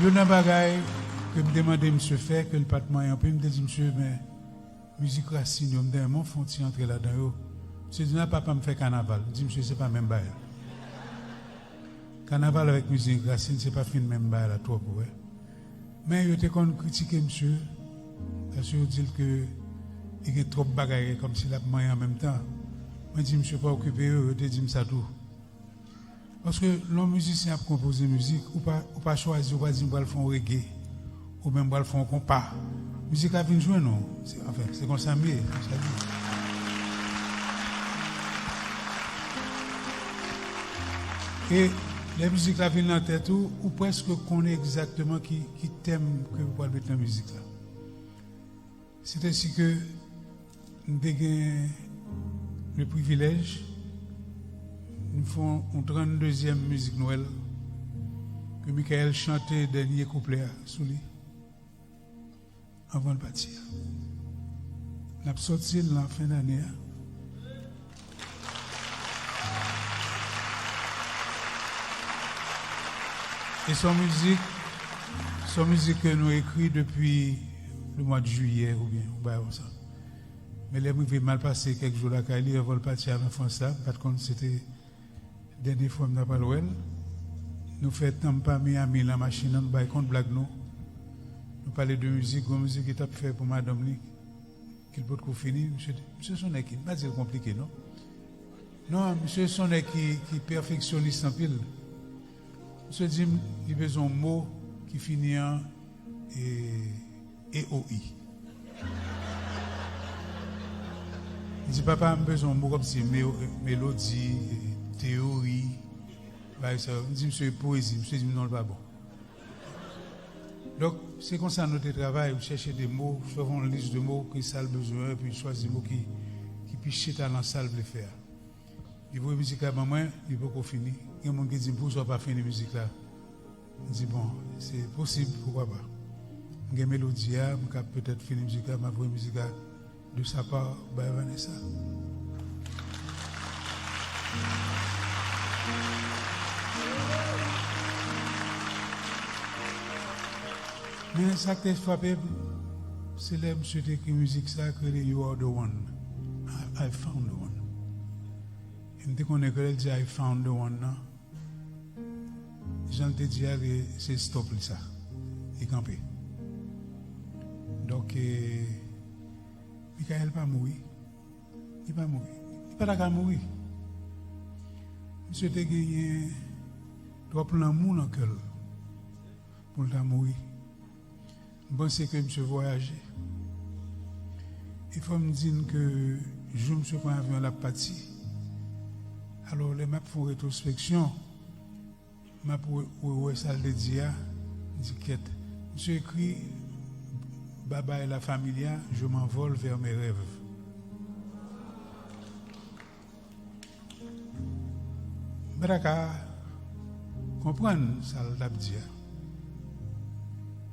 Youn nan bagay ke m te mande misye fè, ke l pa t manyen anpil, m te di, "Misye, men, mizik rasin yo, m ta renmen w fè yon ti antre ladan yo." Misye di, "Non, papa, m fè kanaval." M di, "Misye, se pa menm bagay la. Kanaval avèk mizik rasin, se pa fin menm bagay la twòp, ou wè." Men yo te konn kritike misye, paske yo di l ke li gen twòp bagay, kòmsi l ap manyen an menm tan. Mwen di, "Misye, pa okipe yo," yo te di m sa tou. Paske lè yon mizisyen ap konpoze mizik, ou pa, ou pa chwazi, ou pa di, "M pral fè yon reggae," oubyen, "M pral fè yon konpa." Mizik la vin jwenn ou. Se, anfen, se konsa m ye, konsa l ye. E lè mizik la vin nan tèt ou, ou prèske konnen egzakteman ki, ki tèm ke ou pral met nan mizik la. C'est ainsi que m te gen le privilèj, m fè yon tranndezyèm mizik Nwèl, ke Michael chante dènye kouplè a sou li, anvan l pati a. N ap sòti l nan fen dane a. E se yon mizik, se yon mizik ke nou ekri depi le mwa de jiyè oubyen yon bagay konsa. Men lè m rive m al pase kèk jou lakay li, anvan l pati al an Frans la, m pa t konn se te dènye fwa m ta pral wè l. Nou fè tan m pa Miami nan machin nan, nou bay kont blag nou. Nou pale de mizik, gon mizik li t ap fè pou madanm li, ke l potko fini. Misye, misye se yon nèg ki, m pa di l konplike, non. Non, misye se yon nèg ki, ki pèfeksyonis anpil. Misye di m, li bezwen yon mo ki fini an, e, E O I. Li di, "Papa, m bezwen yon mo kòmsi me-, melodi, e, teyori, bagay sa yo." M di, "Misye, e poezi." Misye di m, "Non, l pa bon." Donk, se konsa nou te travay, ou chèche de mo, swa fè yon lis de mo, ki sa l bezwen, epi chwazi mo ki, ki pi chita nan sa l vle fè a. Li voye mizik la ban mwen, li poko fini. Gen moun ki di m, "Poukisa w pa fini mizik la?" M di, "Bon, se posib, poukwa pa?" M gen melodi a, m ka petèt fini mizik la, m ap voye mizik la de sa pa bay Vanessa. Men sa k te frape m, se lè misye te ekri mizik sa k rele You Are The One. I, I found the one. E m te konnen ke lè l di I found the one nan, jan l te di a, ke se stop li sa. Li kanpe. Donk, eh, Michael pa mouri. Li pa mouri. Li pa ta ka mouri. Misye te genyen twòp lanmou nan kè l pou l ta mouri. M panse ke misye vwayaje. E fò m di n ke jou misye pran avyon l ap pati. Alò, lè m ap fè yon retwospeksyon, m ap wè, wè, wè sa l te di a, m di, "Kèt." Misye ekri, "Bye bye la familia, je m'envole vers mes rêves." M pa ta ka konprann sa l t ap di a.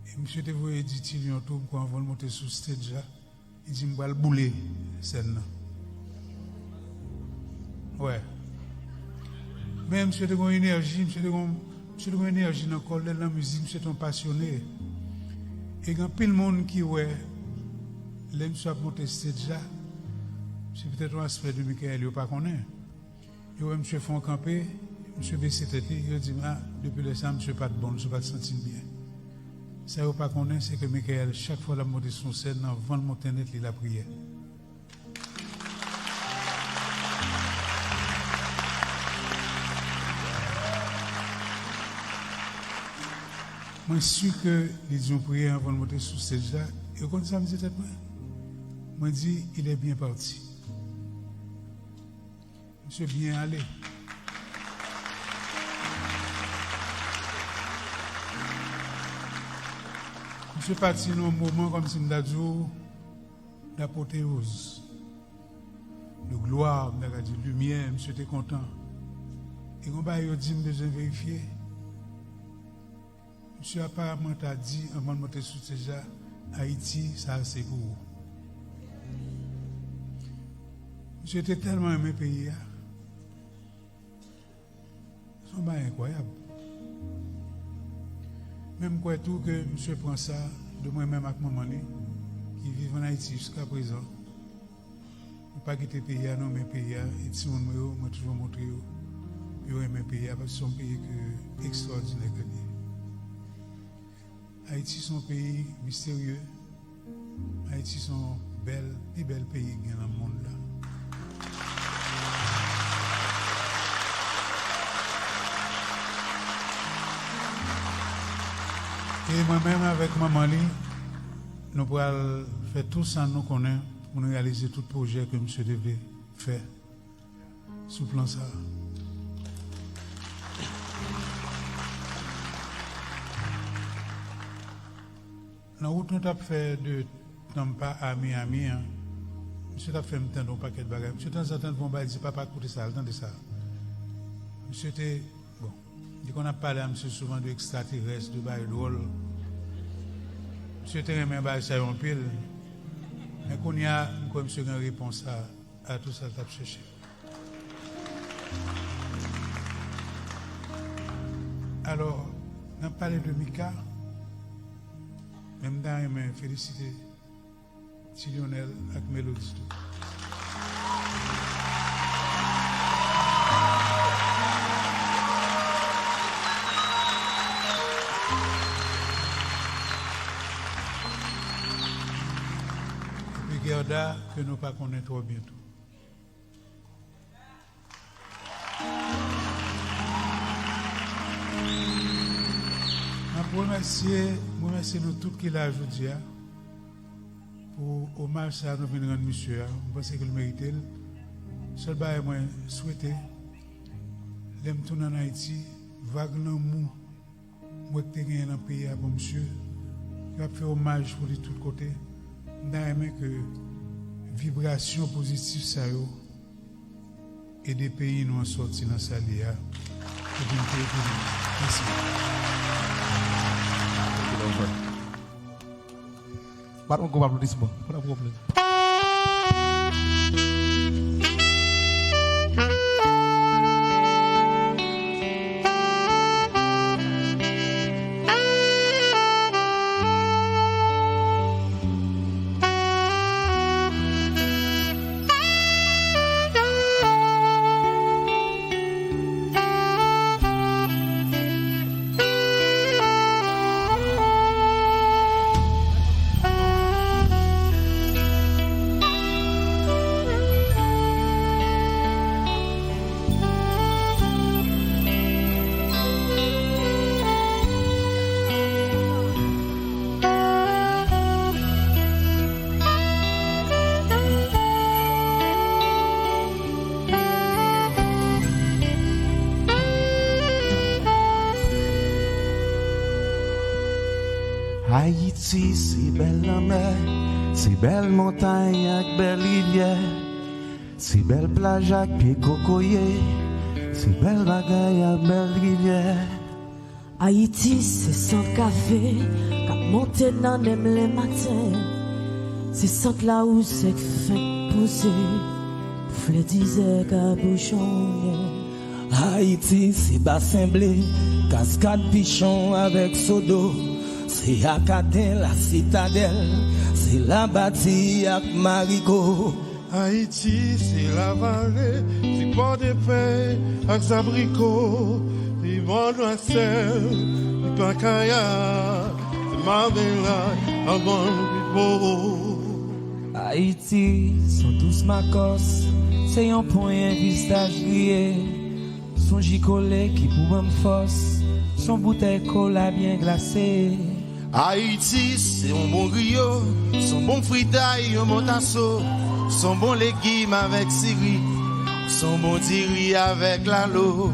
E misye te voye di Ti Lyon tou, m kwè anvan l monte sou stage la, li di, "M pral boule sèn nan." Wè. Men misye te gen yon enèji, misye te gen, misye te gen yon enèji nan kò l, lè l nan mizik, misye te yon pasyone. E gen anpil moun ki wè, lè misye ap monte stage la, se petèt yon aspè de Michael yo pa konnen. Yo wè misye fè yon kanpe, misye bese tèt li, yo di m, "A, depi lè sa, misye pa t bon, misye pa t santi l byen." Sa yo pa konnen, se ke Michael, chak fwa l ap monte sou yon sèn, anvan l monte nèt, li lapriyè. Mwen si ke li di yon priyè anvan l monte sou stage la. E w konn sa m di tèt mwen? Mwen di, "Il est bien parti." Misye byen ale. Misye pati nan yon moman kòmsi m ta di w, d'apoteyoz, de glwa, m ta ka di limyè, misye te kontan. E gon bagay yo di m bezwen verifye. Misye aparamman ta di, anvan l monte sou stage la, "Ayiti, sa a se pou ou." Misye te tèlman renmen peyi a. Se yon bagay enkwayab. Men m kwè tou ke misye pran sa de mwen menm ak manman li, ki viv ann Ayiti jiskaprezan. Nou pa kite peyi a, nou renmen peyi a, e timoun mwen yo, mwen toujou montre yo, pou yo renmen peyi a, paske se yon peyi ke ekstwòdinè ke l ye. Ayiti se yon peyi misterye. Ayiti se yon bèl, pi bèl peyi ki gen nan mond la. E mwen menm avèk manman li, nou pral fè tou sa nou konnen pou nou reyalize tout pwojè ke misye te vle fè sou plan sa a. Nan wout nou t ap fè de Tampa a Miami an, misye t ap fè m tande yon pakèt bagay. Misye tanzantan l fè yon bagay, di, "Papa, koute sa, al tande sa." Misye te, bon, li konn ap pale a misye souvan de ekstraterès, de bagay dwòl. Misye te renmen bagay sa yo anpil. Men kounye a, m kwè misye gen repons a, a tou sa l t ap chèche. Alò, n ap pale de Mika, men m ta renmen felisite Ti Lyonèl ak Melody tou. Epi Gerda, ke nou pa konnen twò byen tou. M ap remèsye, m remèsye nou tout ki la jodi a pou omaj sa a nou vin rann misye a. M panse ke l merite l. Sèl bagay mwen swete, lè m tounen ann Ayiti, vag lanmou m wè k te genyen nan peyi a pou misye, Yo ap fè omaj pou li tout kote. M ta renmen ke vibrasyon pozitif sa yo ede peyi nou an sòti nan sa l ye a, pou vin pi ekonomik. Mèsi. Bat yon gwo aplodisman. Bat yon gwo aplodisman. Ayiti se bèl lanmè, se bèl montay ak bèl rivyè, se bèl plaj ak pye kokoye, se bèl bagay ak bèl rivyè. Ayiti se sant kafe k ap monte nan nen m lè maten. Se sant lawouze k fenk pouse pou flè dizè ka bouchonye. Ayiti se basen ble, kaskad pichon avèk sodo. Se Akaden, Lasitadèl, se Labati ak Marigo. Ayiti se Lavale, se Pòdepè ak Zabriko, se Mòn Masèl, se Pakaya, se Mabela, Amanbibo. Ayiti se yon dous makòs, se yon ponyen visaj griye, se yon jikole ki pou ban m fòs, se yon boutèy kola byen glase. Ayiti se yon bon griyo, se yon bon fritay, yon bon taso, se yon bon legim avèk sirik, se yon bon diri avèk lalo.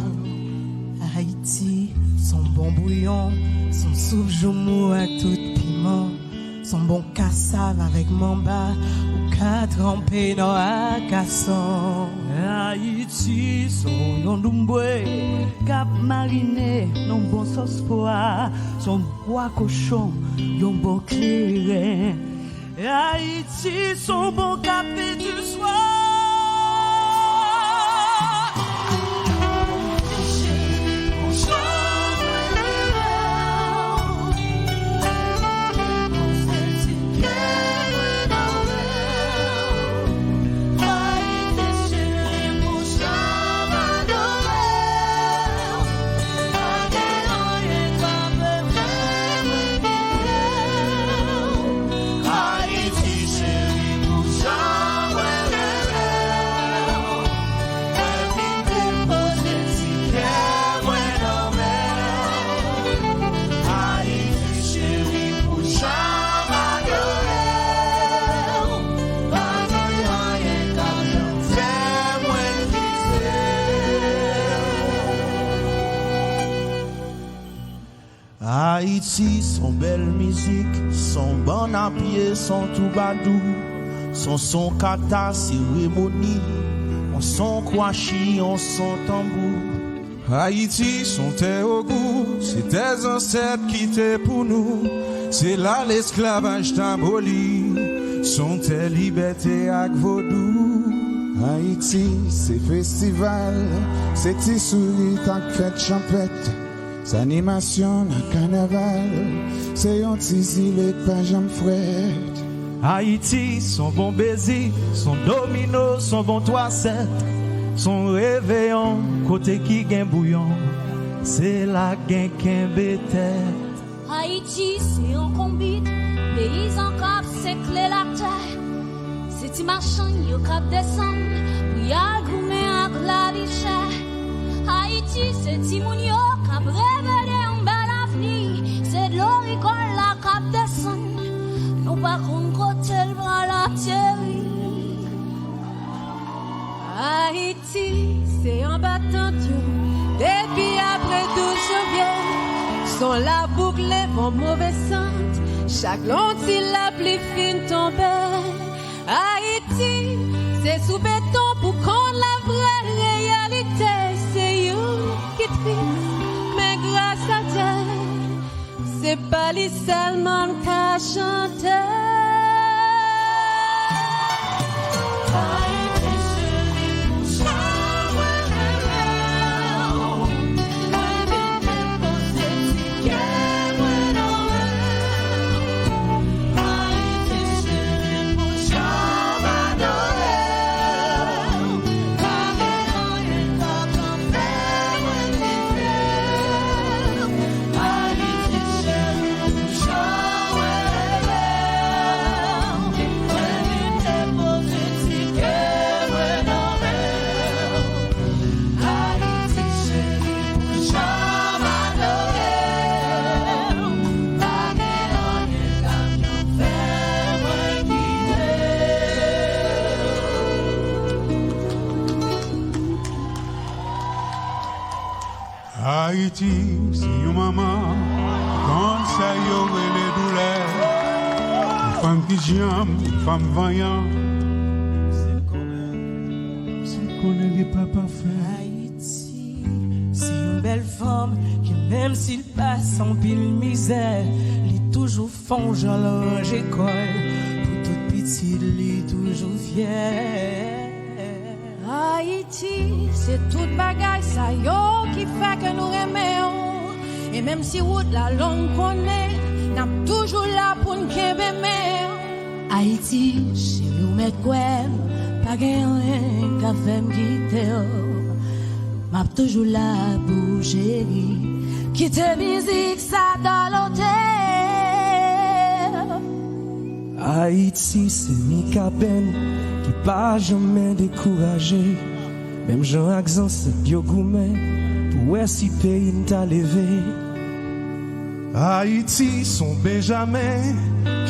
Ayiti se yon bon bouyon, se yon soup joumou ak tout piman, se yon bon kasav avèk manba, ou ka tranpe nò ak gason. Ayiti se yon doumbwe k ap marine nan bon sòs pwa, se yon bwa kochon, yon bon kleren. Ayiti se yon bon kafe di swa. Ayiti se yon bèl mizik, se yon bann a pye, se yon toubadou, se yon son kata, seremoni, yon son kwachi, yon son tanbou. Ayiti se yon tè ogou, se tè zansèt kite pou nou. Se la lesklavaj t aboli, se yon tè libète ak vodou. Ayiti se festival, se ti sourit ak fèt chanpèt, se animasyon nan kanaval, se yon ti zile k pa janm frèt. Ayiti se yon bon bezi, se yon domino, se yon bon twa sèt, se yon reveyon kote ki gen bouyon, se la gen kenbe tèt. Ayiti se yon konbit, peyizan k ap senkle latè. Se ti machann yo k ap desann pou y al goumen ak lavi chè. Ayiti se timoun yo k ap reve de yon bèl avni. Se dlo rigòl la k ap desann. Nou pa konn kote l pral ateri. Ayiti se anba tant yo depi apre douz janvye. Son labou k leve yon move sant. Chak lè yon ti lapli fin tonbe, Ayiti, se sou beton pou konn lavrè reyalite. Se yo ki tris, men gras a Dye, se pa li sèlman m ka chante. Ayiti cheri, pou sa mwen renmen w. Mwen vin depoze ti kè mwen nan men w. Ayiti cheri, pou jan m adore w. Pa gen anyen k ap anpeche mwen kite w. Ayiti cheri, pou jan w renmen w. Mwen vin depoze ti kè mwen nan men w. Ayiti cheri, pou jan m adore w. Pa gen anyen k ap janm fè mwen kite w. Ayiti, se yon manman, konn sa yo rele doulè. Yon fanm ki djanm, yon fanm vanyan. Si l konnen, si l konnen li pa pafè. Ayiti, se yon bèl fanm ki menm si l pase anpil mizè, li toujou fè yon jan l ranje kò l. Pou tout pitit li toujou fyè. Ayiti, se tout bagay sa yo ki fè ke nou renmen w. E menm si wout la long, konnen n ap toujou la pou n kenbe men w. Ayiti, cheri, ou mèt kwè m, pa gen anyen k ap fè m kite w. M ap toujou la pou ou, cheri. Kite mizik sa dòlote. Ayiti se Mikaben ki pa janmen dekouraje, menm jan ak zansèt yo goumen pou wè si peyi n ta leve. Ayiti se yon Benjamen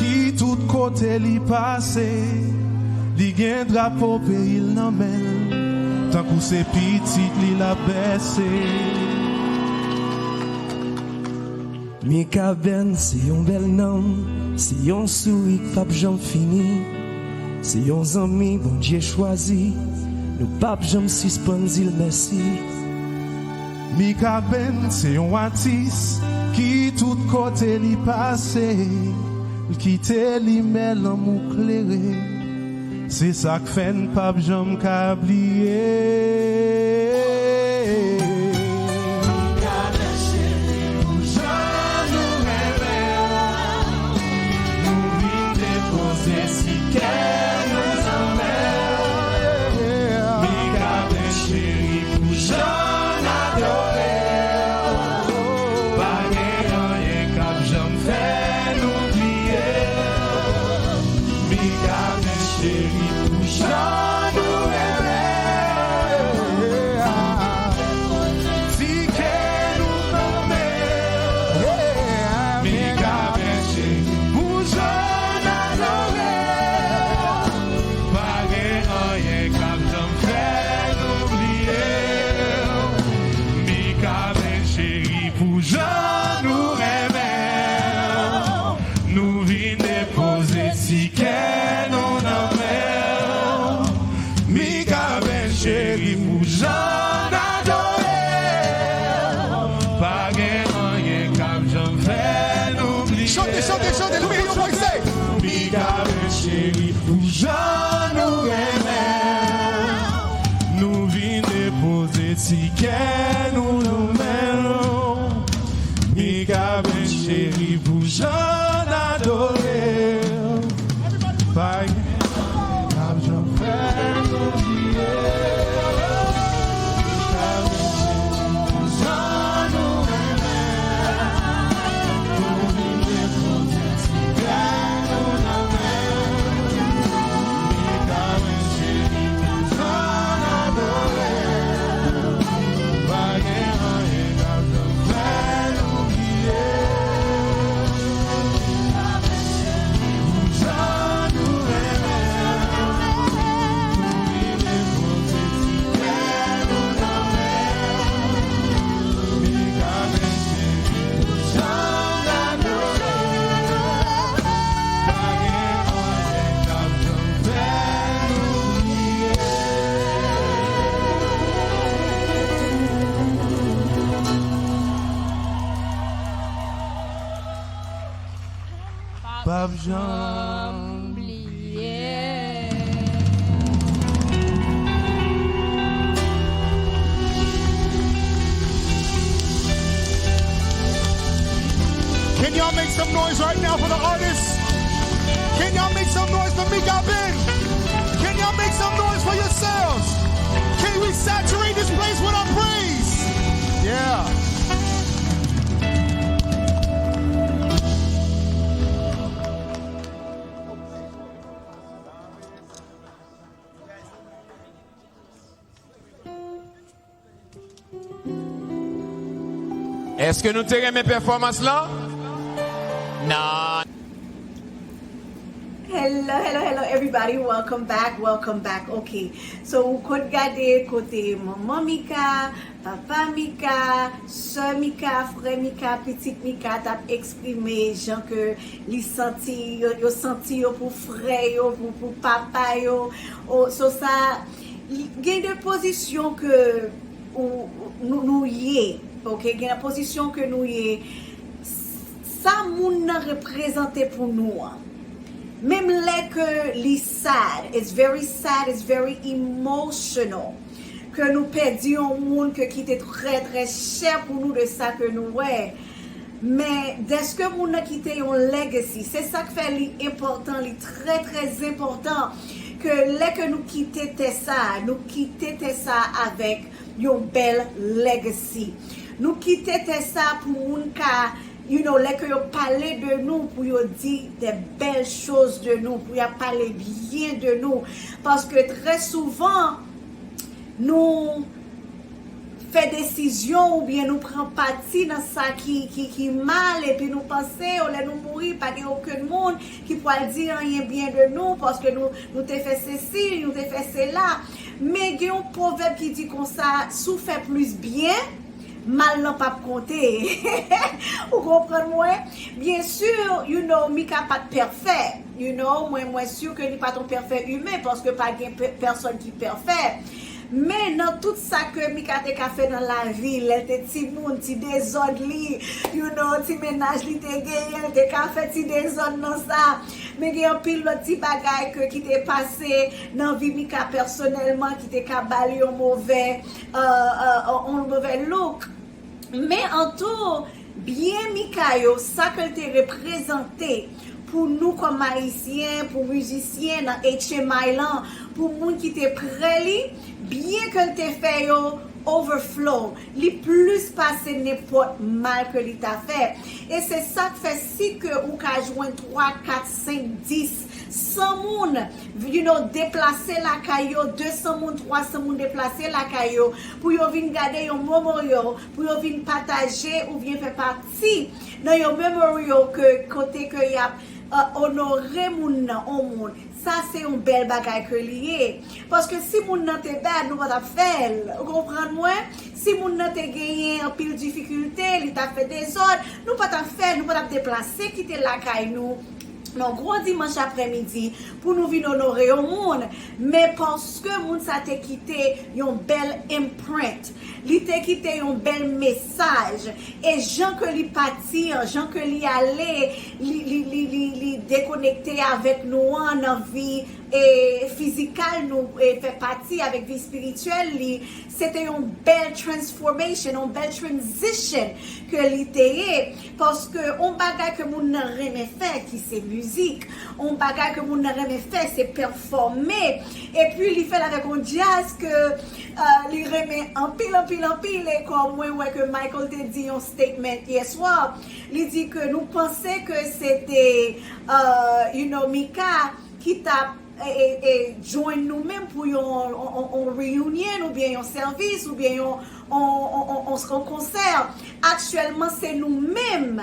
ki tout kote li pase, li gen drapo peyi l nan men l, tankou se pitit li l ap bèse. Mikaben se yon bèl nanm, se yon souri k p ap janm fini. Se yon zanmi Bondye chwazi, nou p ap janm sispann di l mèsi. Mikaben se yon atis ki tout kote li pase, l kite limyè lanmou klere. Se sa k fè n p ap janm ka bliye. Mikaben cheri, pou jan nou renmen w, nou vin depoze ti kè nou nan men w. Mikaben cheri, pou jan n adore w, pa gen anyen k ap janm fè nou bliye w. Mikaben cheri, pou jan nou renmen w, ti kè nou nan men w. Mikaben cheri, pou jan n adore w, pa gen anyen k ap janm fè nou bliye w. Mikaben cheri, pou jan nou renmen w, nou vin depoze ti kè nou nan men w. Mikaben cheri, pou jan n adore w, pa gen anyen k ap janm fè nou bliye. Chante, chante, chante, nou mete yon vwa, se. Mikaben cheri, pou jan nou renmen w, nou vin depoze ti kè nou nan men w. Mikaben cheri, pou jan n adore w, pa gen anyen k ap janm fè nou bliye w. Mikaben cheri, pou jan nou renmen w, nou vin depoze ti kè nou nan men w. Mikaben cheri, pou jan n adore w, pa gen anyen k ap janm fè nou bliye w. P ap janm bliye. Can y'all make some noise right now for the artists? Can y'all make some noise for Mika Ben? Can y'all make some noise for yourselves? Can we saturate this place with our praise? Yeah. Èske nou te renmen pèfòmans lan? Nan. Hello, hello, hello, everybody. Welcome back, welcome back. Ok. So, ou konn gade kote manman Mika, papa Mika, sè Mika, frè Mika, pitit Mika t ap eksprime jan ke li santi yo, yo santi yo pou frè yo, pou, pou papa yo. Oh, so sa, gen de pozisyon ke ou, nou, nou ye, ok? Gen de pozisyon ke nou ye, sa moun nan reprezante pou nou an. Menm lè ke li sad, it's very sad, it's very emotional, ke nou pèdi yon moun ke ki te trè, trè chè pou nou de sa ke nou wè. Men, dèske moun nan kite yon legacy, se sa k fè li enpòtan, li trè, trè enpòtan, ke lè ke nou kite tè sa, nou kite tè sa avèk yon bèl legacy. Nou kite tè sa pou moun ka, you know, lè ke yo pale de nou, pou yo di de bèl choz de nou, pou y ap pale byen de nou. Paske trè souvan, nou fè desizyon oubyen nou pran pati nan sa ki, ki, ki mal, epi nou panse, o, lè nou mouri, pa gen okenn moun ki pral di anyen byen de nou, paske nou, nou te fè sesi, nou te fè sela. Men gen yon pwovèb ki di konsa, si w fè plis byen, mal lan p ap konte. Ou konprann mwen? Byen si, you know, Mika pa t pèfè. You know, mwen, mwen si ke li pa t yon pèfè imen, paske pa gen pè-, pèsòn ki pèfè. Men nan tout sa ke Mika te ka fè nan lavi, lè l te timoun, ti dezòd li, you know, ti mennaj li te genyen, l te ka fè ti dezòd nan sa. Men gen anpil lòt ti bagay ke, ki te pase nan vi Mika pèsonèlman, ki te ka ba li yon movè, euh, euh, yon movè look. Men antou, byen Mika yo, sa ke l te reprezante pou nou kòm Ayisyen, pou mizisyen nan H M I lan, pou moun ki te prè li, byen ke l te fè yo overflow, li plis pase nenpòt mal ke li ta fè. E se sa k fè si ke ou ka jwenn twa, kat, senk, dis, san moun, you know, deplase lakay yo, de san moun, twa san moun deplase lakay yo, pou yo vin gade yon memorial, pou yo vin pataje oubyen fè pati nan yon memorial ke, kote ke y ap, euh, onore moun nan, on moun. Sa se yon bèl bagay ke li ye. Paske si moun nan te bad, nou pa t ap fè l. Ou konprann mwen? Si moun nan te genyen anpil difikilte, li t ap fè dezòd, nou pa t ap fè l, nou pa t ap deplase kite lakay nou nan gwo dimanch aprèmidi pou nou vin onore yon moun. Men paske moun sa te kite yon bèl imprint, li te kite yon bèl mesaj. E jan ke li pati an, jan ke li ale, li, li, li, li, li dekonekte avèk nou an nan vi, e, fizikal nou, e fè pati avèk vi espirityèl li, se te yon bèl transformation, yon bèl transition ke li te ye. Paske yon bagay ke moun nan renmen fè, ki se mizik, yon bagay ke moun nan renmen fè, se pèfòme. Epi li fè l avèk yon djaz ke, euh, li renmen anpil, anpil, anpil. E kòm mwen wè ke Michael te di yon statement yèswa, li di ke nou panse ke se te, euh, you know, Mika ki t ap, e, e, e, join nou menm pou yon, on, on, on reunion oubyen yon sèvis oubyen yon, on, on, on, on, on konsè. Aktyèlman, se nou menm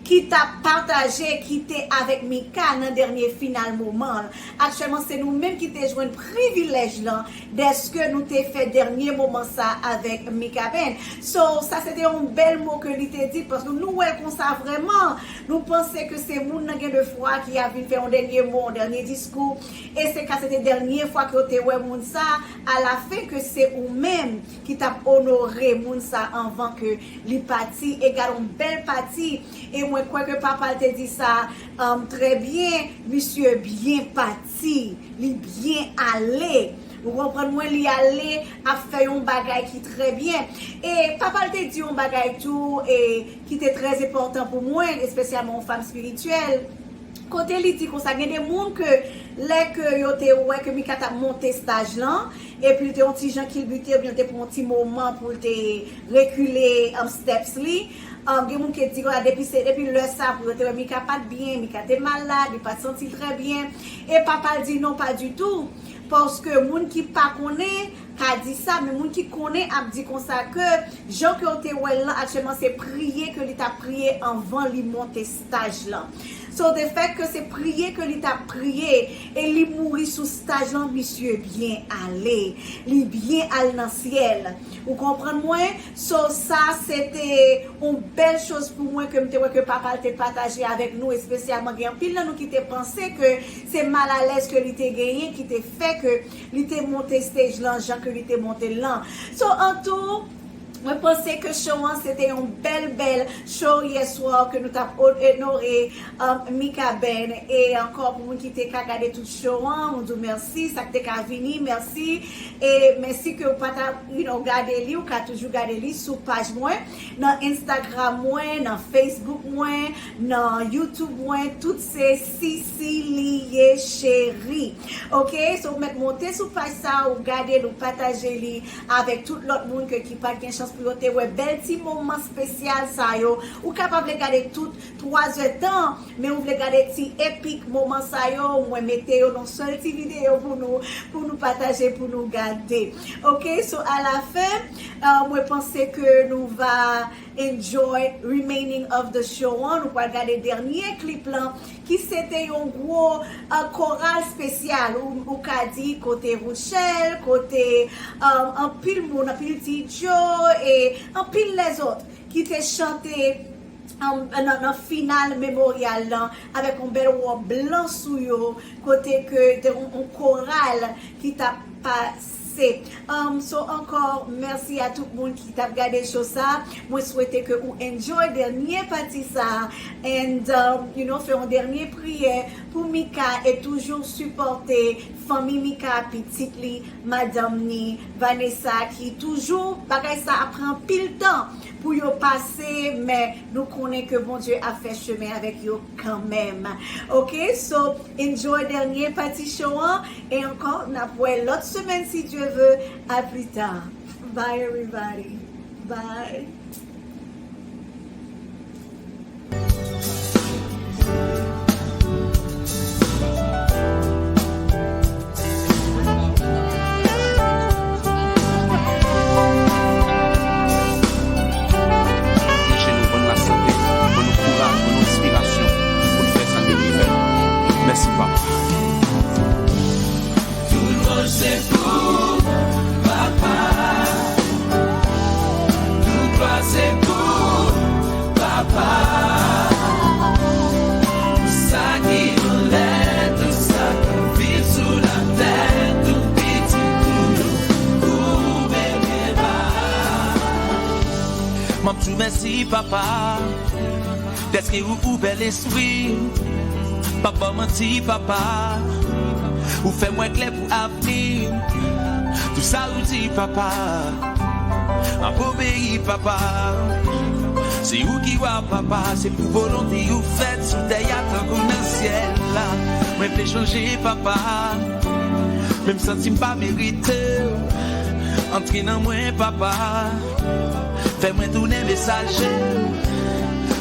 ki t ap pataje, ki te avèk Mika nan dènye final moman l. Aktyèlman, se nou menm ki te jwenn privilèj lan dèske nou te fè dènye moman sa avèk Mika Band. So, sa se te yon bèl mo ke li te di, paske nou wè l konsa vrèman. Nou panse ke se moun nan gen de fwa ki ap vin fè yon dènye mo, yon dènye diskou. E se ka, se te dènye fwa ke yo te wè moun sa, alafen ke se ou menm ki t ap onore moun sa anvan ke li pati. E gade yon bèl pati. E Mwen kwè ke papa l te di sa, um, trè byen, misye byen pati, li byen ale. Ou konprann mwen, li ale ap fè yon bagay ki trè byen. E papa l te di yon bagay tou, e ki te trè enpòtan pou mwen, espesyalman yon fanm espirityèl. Kote li di konsa, gen de moun ke lè ke yo te wè ke Mika t ap monte staj lan, epi l te yon ti jan kilbite, oubyen l te pran yon ti moman pou l te rekile, um, steps li. Um, gen moun ki di konsa, depi se, depi lè sa pou yo te wè Mika pa t byen, Mika te malad, li pa t santi l trè byen. E papa l di non, pa ditou. Paske moun ki pa konnen ka di sa, men moun ki konnen ap di konsa ke jan ke w te wè l lan aktyèlman, se priye ke li t ap priye anvan li monte staj lan. So, the fact ke se priye ke li t ap priye e li mouri sou staj lan, misye byen ale. Li byen al nan syèl. Ou konprann mwen? So, sa se te yon bèl choz pou mwen ke m te wè ke papa l te pataje avèk nou, espesyalman gen anpil nan nou ki te panse ke se malalèz ke li te genyen ki te fè ke li te monte stage lan jan ke li te monte l lan. So, an tou, mwen panse ke show an se te yon bèl, bèl show yè swa ke nou t ap onore, um, Mika Ben. E ankò, pou moun ki te ka gade tout show an, mwen di w mèsi. Sa k te ka vini, mèsi. E mèsi ke w pa ta, you know, gade li, ou ka toujou gade li sou paj mwen, nan Instagram mwen, nan Facebook mwen, nan YouTube mwen, tout se Sisilie Cherie. Ok, so w mèt monte sou paj sa, ou gade l, ou pataje li avèk tout lòt moun ke, ki pa t gen chans pou yo te wè bèl ti moman espesyal sa yo. Ou kapab vle gade tout twa zè tan, men ou vle gade ti epik moman sa yo, mwen mete yo nan sèl ti videyo pou nou, pou nou pataje, pou nou gade. Ok, so alafen, euh, mwen panse ke nou va enjoy remaining of the show an. Nou pral gade dènye klip lan, ki se te yon gwo, euh, koral espesyal. Ou, ou ka di kote Rochelle, kote, euh, anpil moun, anpil T Joe e anpil lèzòt ki te chante, um, nan, nan final memoryal lan avèk yon bèl wòb blan sou yo, kote ke te yon, yon koral ki t ap pase. Um, so ankò, mèsi a tout moun ki t ap gade show sa. Mwen swete ke ou enjoy dènye pati sa. And, um, you know, fè yon dènye priyè pou Mika e toujou sipòte fanmi Mika, pitit li, madanm ni, Vanessa, ki toujou, bagay sa ap pran anpil tan pou yo pase, men nou konnen ke Bondye ap fè chemen avèk yo kanmenm. Ok, so enjoy dènye pati show an, e ankò, n ap wè lòt semèn, si Dieu veut. À plus tard. Bye, everybody. Bye. Mèsi, Papa. Tout lwanj se pou Papa. Tout glwa se pou Papa. Sa ki anlè, tout sa k ap viv sou latè, tout pitit ou yo, ou beni, Papa. M ap di w mèsi, Papa. Dèske ou ouvè lespri m, pa ba w manti, Papa. Ou fè m wè klè pou avni m. Tout sa ou di, Papa, m ap obeyi, Papa. Se ou ki wa, Papa. Se pou volonte ou fèt sou tè a tankou nan syèl la. Mwen vle chanje, Papa. Men m santi m pa merite w. Antre nan mwen, Papa. Fè mwen tounen mesaje.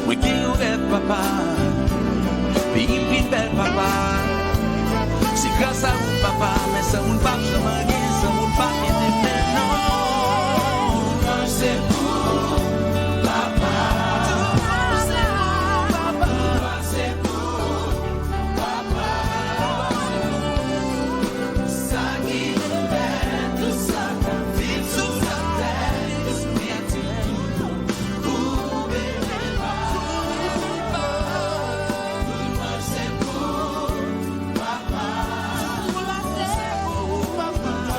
Mwen gen yon rèv, Papa. Peyi m vin bèl, Papa. Se gras a ou, Papa. Men san ou n p ap janm anyen, san ou n p ap gen demen, non. Tout lwanj se pou Papa. Tout lwanj se pou Papa. Tout lwanj se pou Papa. Sa ki anlè, tout sa k ap viv sou latè, tout pitit ou yo, ou beni, Papa. Tout lwanj se pou Papa. Tout lwanj se pou Papa.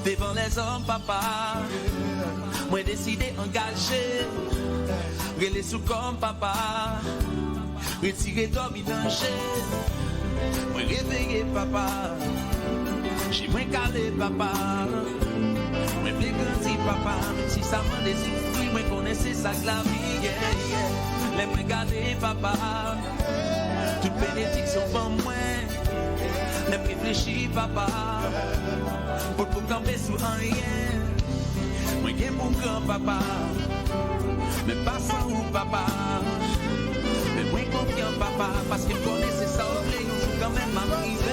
Devan lèzòm, papa, mwen deside angaje. Rele sou kò m, papa, retire dòmi nan je. Mwen reveye, papa, je mwen kale, papa. Mwen vle grandi, papa, menm si sa mande soufri, mwen konnen se sa k lavi, yeah, yeah. Lè mwen gade, papa, tout benediksyon ban mwen. Lè m reflechi, papa, potko kanpe sou anyen. Mwen gen pou m gran, papa, men pa san ou, papa. Men mwen konfyan, papa, paske m konnen se sa w vle, yon jou kanmenm m ap rive.